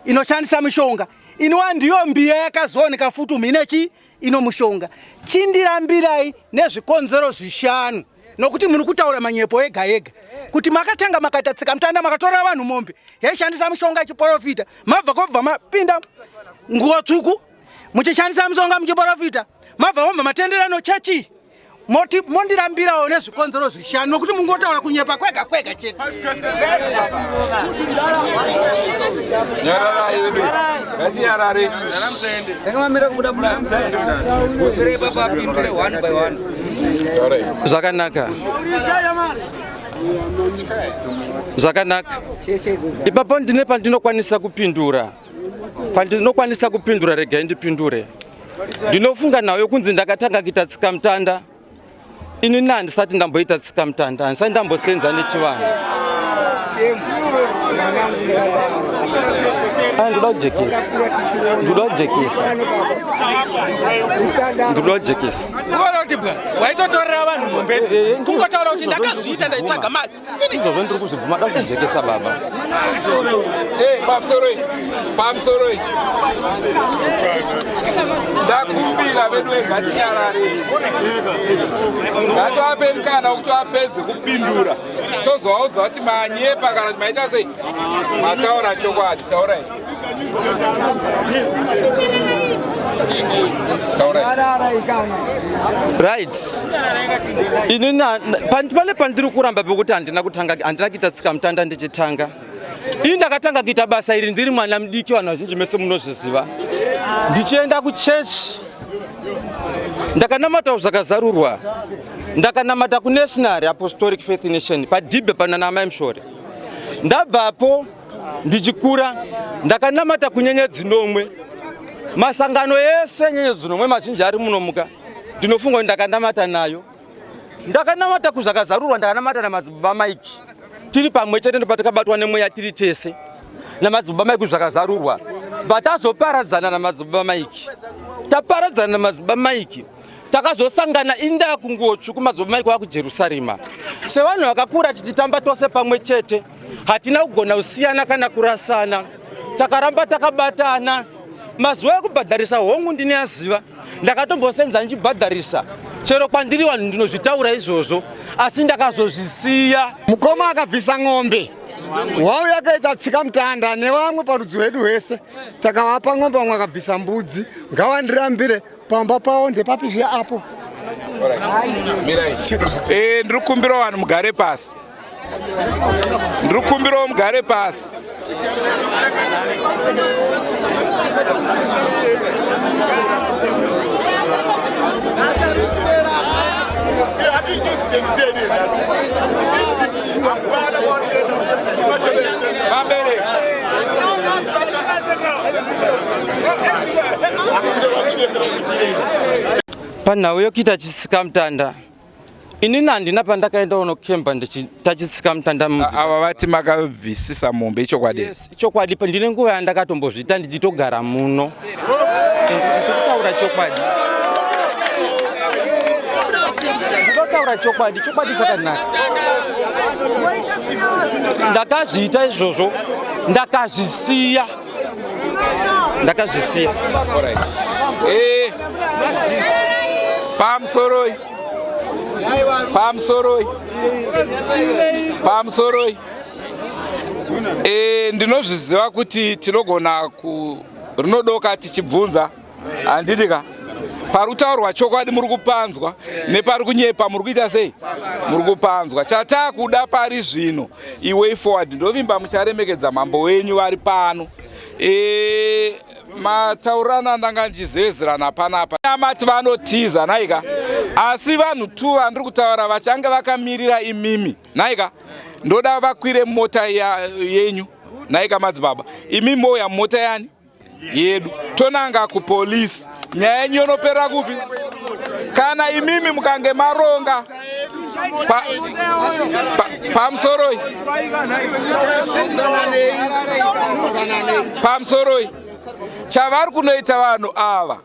inoshandisa mishonga iniwa, ndiyo mbiya yakazooneka futi umu ine chi ino mushonga. Chindirambirai nezvikonzero zvishanu, nokuti muri kutaura manyepo ega ega kuti makatanga makaita tsikamutanda, makatora vanhu mombe yaishandisa mishonga ichiprofita, mabva kobva mapinda nguo tsvuku muchishandisa mishonga muchiprofita, mabva mobva matenderano chechi. Moti mondirambirawo nezvikonzero zvishanu, nokuti mungotaura kunyepa kwega kwega chete. Nyararai vedu, ngatinyarare. Takamamira kubuda bvunzirei baba apindure one by one. Taurai. Zvakanaka, zvakanaka. Ipapo ndine pandinokwanisa kupindura, pandinokwanisa kupindura, regai ndipindure. Ndinofunga nayo kunzi ndakatanga kuita tsikamutanda, inini handisati ndamboita tsikamutanda, handisati ndambosenza nechivanhu. Ah, ndoda kujekesa, ndoda kujekesa, ndoda kujekesa. Kuona kuti bwa waitotorera vanhu mombe, kungotaura kuti ndakazviita, ndaitsvaga mari. Izvozvo ndiri kuzvibvuma, da kuzvijekesa baba. Pamusoroi, pamusoroi, ndakumbira vedu, ngatinyarare, ngativape mukana wekuti vapedze kupindura, tozovaudza kuti manyepa kana kuti maita sei, mataura chokwadi. Taurai. Right, ini pane pandiri kuramba pekuti handina kutanga, handina kuita tsika mutanda ndichitanga. Ini ndakatanga kuita basa iri ndiri mwana mudiki, vanhu vazhinji mese munozviziva. Ndichienda kuchechi ndakanamata zvakazarurwa, ndakanamata kuNational Apostolic Faith Nation padhibhe panana amai Mushore. Ndabvapo ndichikura ndakanamata kunyenyedzi nomwe, masangano ese nyenyedzi nomwe mazhinji ari munomuka, ndinofunga kuti ndakanamata nayo. Ndakanamata kuzvakazarurwa, ndakanamata namadzibaba Mike tiri pamwe chete, ndopatakabatwa nemweya tiri tese namadzibaba Mike kuzvakazarurwa. Batazoparadzana namadzibaba Mike, taparadzana namadzibaba Mike takazosangana inda kunguo tsvuku, madzibaba Mike vakuJerusarema. Sevanhu vakakura tichitamba tose pamwe chete, hatina kugona kusiyana kana kurasana, takaramba takabatana. Mazuva ekubhadharisa hongu ndine aziva, ndakatombosenza ndichibhadharisa chero kwandiri vanhu ndinozvitaura izvozvo, asi ndakazozvisiya. Mukoma akabvisa ng'ombe wauya akaita tsika mutanda nevamwe parudzi rwedu rwese, takavapa ng'ombe, vamwe akabvisa mbudzi. Ngawandirambire pamba pavo ndepapi zve apo? Ndiri kukumbirawo vanhu mugare pasi, ndiri kukumbirawo mugare pasi. Panhau yokuita chitsika mutanda, inini handina pandakaenda unokemba ndichita mutanda. Ava vati makabvisisa mombe, ichokwadi? Yes, ichokwadi. Ndine nguva yandakatombozviita ndichitogara muno. Ndikutaura chokwadi, ndinotaura chokwadi, chokwadi chakanaka. Ndakazviita izvozvo, ndakazvisiya, ndakazvisiya. Alright. Pamusoroi, pamusoroi, pamusoroi. Ndinozviziva kuti tinogona ku rinodoka tichibvunza, handiti ka? Pari kutaurwa chokwadi muri kupanzwa, nepari kunyepa muri kuita sei? Muri kupanzwa. Chataakuda pari zvino iway forward. Ndovimba mucharemekedza mambo wenyu vari pano. Mataurirana ndanga ndichizevezerana panapa, amati vanotiza naika, asi vanhu tu vandiri kutaura vachange vakamirira imimi naika, ndoda vakwire mota yenyu naika madzibaba, imi mouya mumota yani yedu, tonanga kupolisi. Nyaya yenyu yonopera kupi kana imimi mukange maronga pamusoroi? Pamusoroi, chavari kunoita vanhu ava,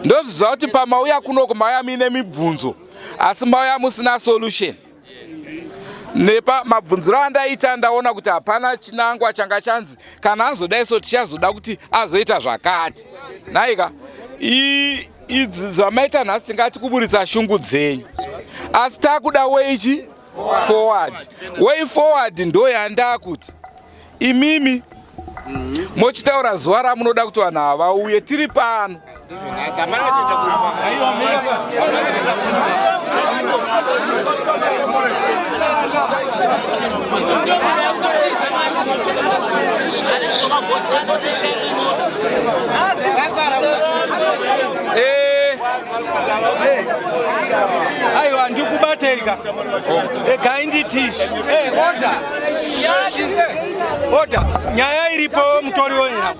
ndozviziva kuti pamauya kunoko mauya muine mibvunzo, asi mauya musina solution. Nepa mabvunziro andaita ndaona kuti hapana chinangwa changa chanzi kana azodai so tichazoda kuti azoita zvakati naika. Idzi zvamaita nhasi tingati kuburitsa shungu dzenyu, asi takuda way forward. Way forward ndo yandakuti imimi mochitaura zuva ramunoda kuti vanhu ava vauye tiri pano. Aiwa, ndikubateika, regai nditi order, order. Nyaya iripo, mutori wenyaya,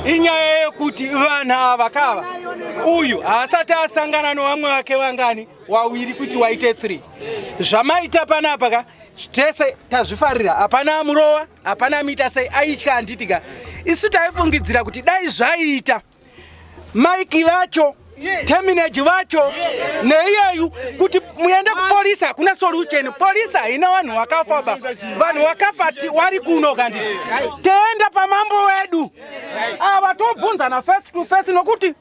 inyaya yekuti vanhu ava kava uyu haasati asangana nevamwe vake vangani wawiri kuti waite 3. Zvamaita panapa ka tese tazvifarira, hapana amurowa, hapana amuita sei, aitya, handiti ka? Isu taifungidzira kuti dai zvaita Maiki vacho, Terminage vacho neiyeyu kuti muende kupolisi, hakuna solution. Polisi haina vanhu vakafa ba, vanhu vakafa wari kuno kandi teenda pamambo wedu ava tobvunzana face to face nokuti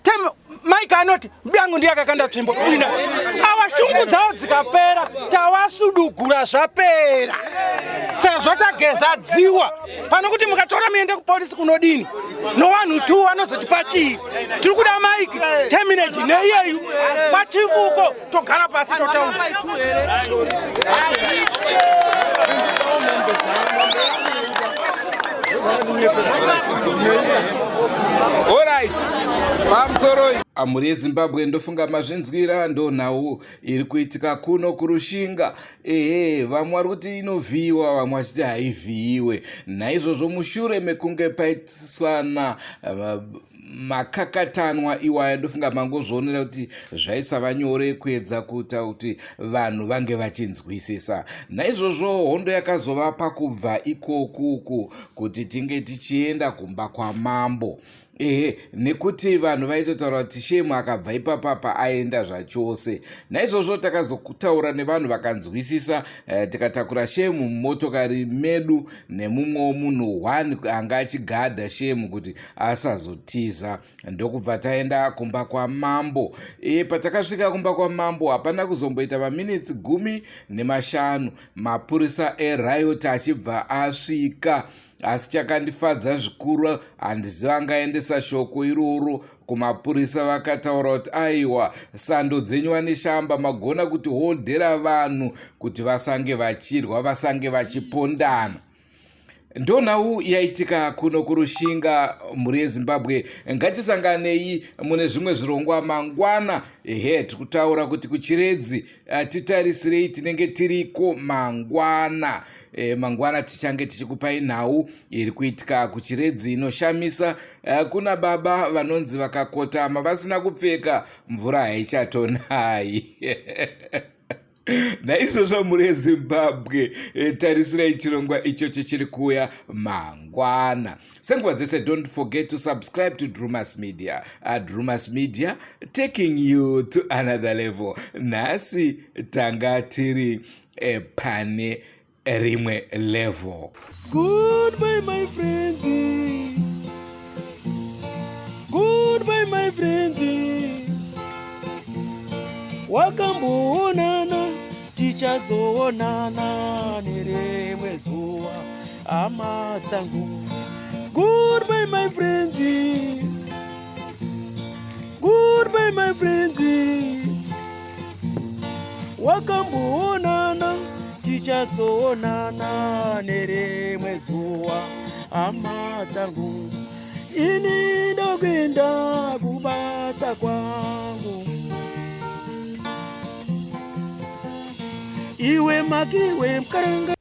Mike anoti mbiyangu ndiye akakanda tsvimbo ina awa shungu dzavo dzikapera tawasudugura zvapera sezvo tageza dziwa pano kuti mukatora muende kupolisi kunodini nowanhu tu vanozotipa chii tiri kuda Mike terminage neiyeyu kwachivuko togara pasi totaura Alright. Pamusoro mhuri yeZimbabwe ndofunga mazvinzwira ndonhau iri kuitika kuno kuRushinga. Ehe, vamwe vari kuti inovhiyiwa, vamwe vachiti haivhiyiwe. Naizvozvo mushure mekunge paitiswana makakatanwa iwaya ndofunga mangozvionera kuti zvaisava nyore kuedza kuita kuti vanhu vange vachinzwisisa. Naizvozvo hondo yakazova pakubva ikokuku kuti tinge tichienda kumba kwamambo. Ehe, nekuti vanhu vaitotaura kuti Shemu akabva ipapapa aenda zvachose. Naizvozvo takazotaura nevanhu vakanzwisisa, tikatakura Shemu mumotokari medu nemumwewo munhu one anga achigadha Shemu kuti asazotiza, ndokubva taenda kumba kwamambo. Patakasvika kumba kwamambo hapana kuzomboita maminitsi 15 mapurisa eriot achibva asvika. Asi chakandifadza zvikuru, handiziva angaendesa shoko iroro kumapurisa, vakataura kuti aiwa, sando dzenyu vaNeshamba, magona kuti hodhera vanhu kuti vasange vachirwa, vasange vachipondana. Ndonhau yaitika kuno kuRushinga. Mhuri yeZimbabwe, ngatisanganei mune zvimwe zvirongwa mangwana. Ehe, tiri kutaura kuti kuChiredzi, titarisirei, tinenge tiriko mangwana. Mangwana tichange tichikupai nhau iri kuitika kuChiredzi inoshamisa. Kuna baba vanonzi vakakotama vasina kupfeka, mvura haichatonai. Naizvozvo mhuri yeZimbabwe, tarisirai chirongwa ichocho chiri kuuya mangwana senguva dzese. Don't forget to subscribe to Drumas Media. Drumas Media, taking you to another level. Nhasi tanga tiri pane rimwe level. Goodbye my friends. Goodbye my friends. Wakamboonana, tichazoonana nerimwe zuva, hama dzangu. Goodbye my friends. Goodbye my friends. Wakamboonana, tichazoonana nerimwe zuva, hama dzangu. Ini ndokuenda kubasa kwangu. Iwe makiwe mkaranga.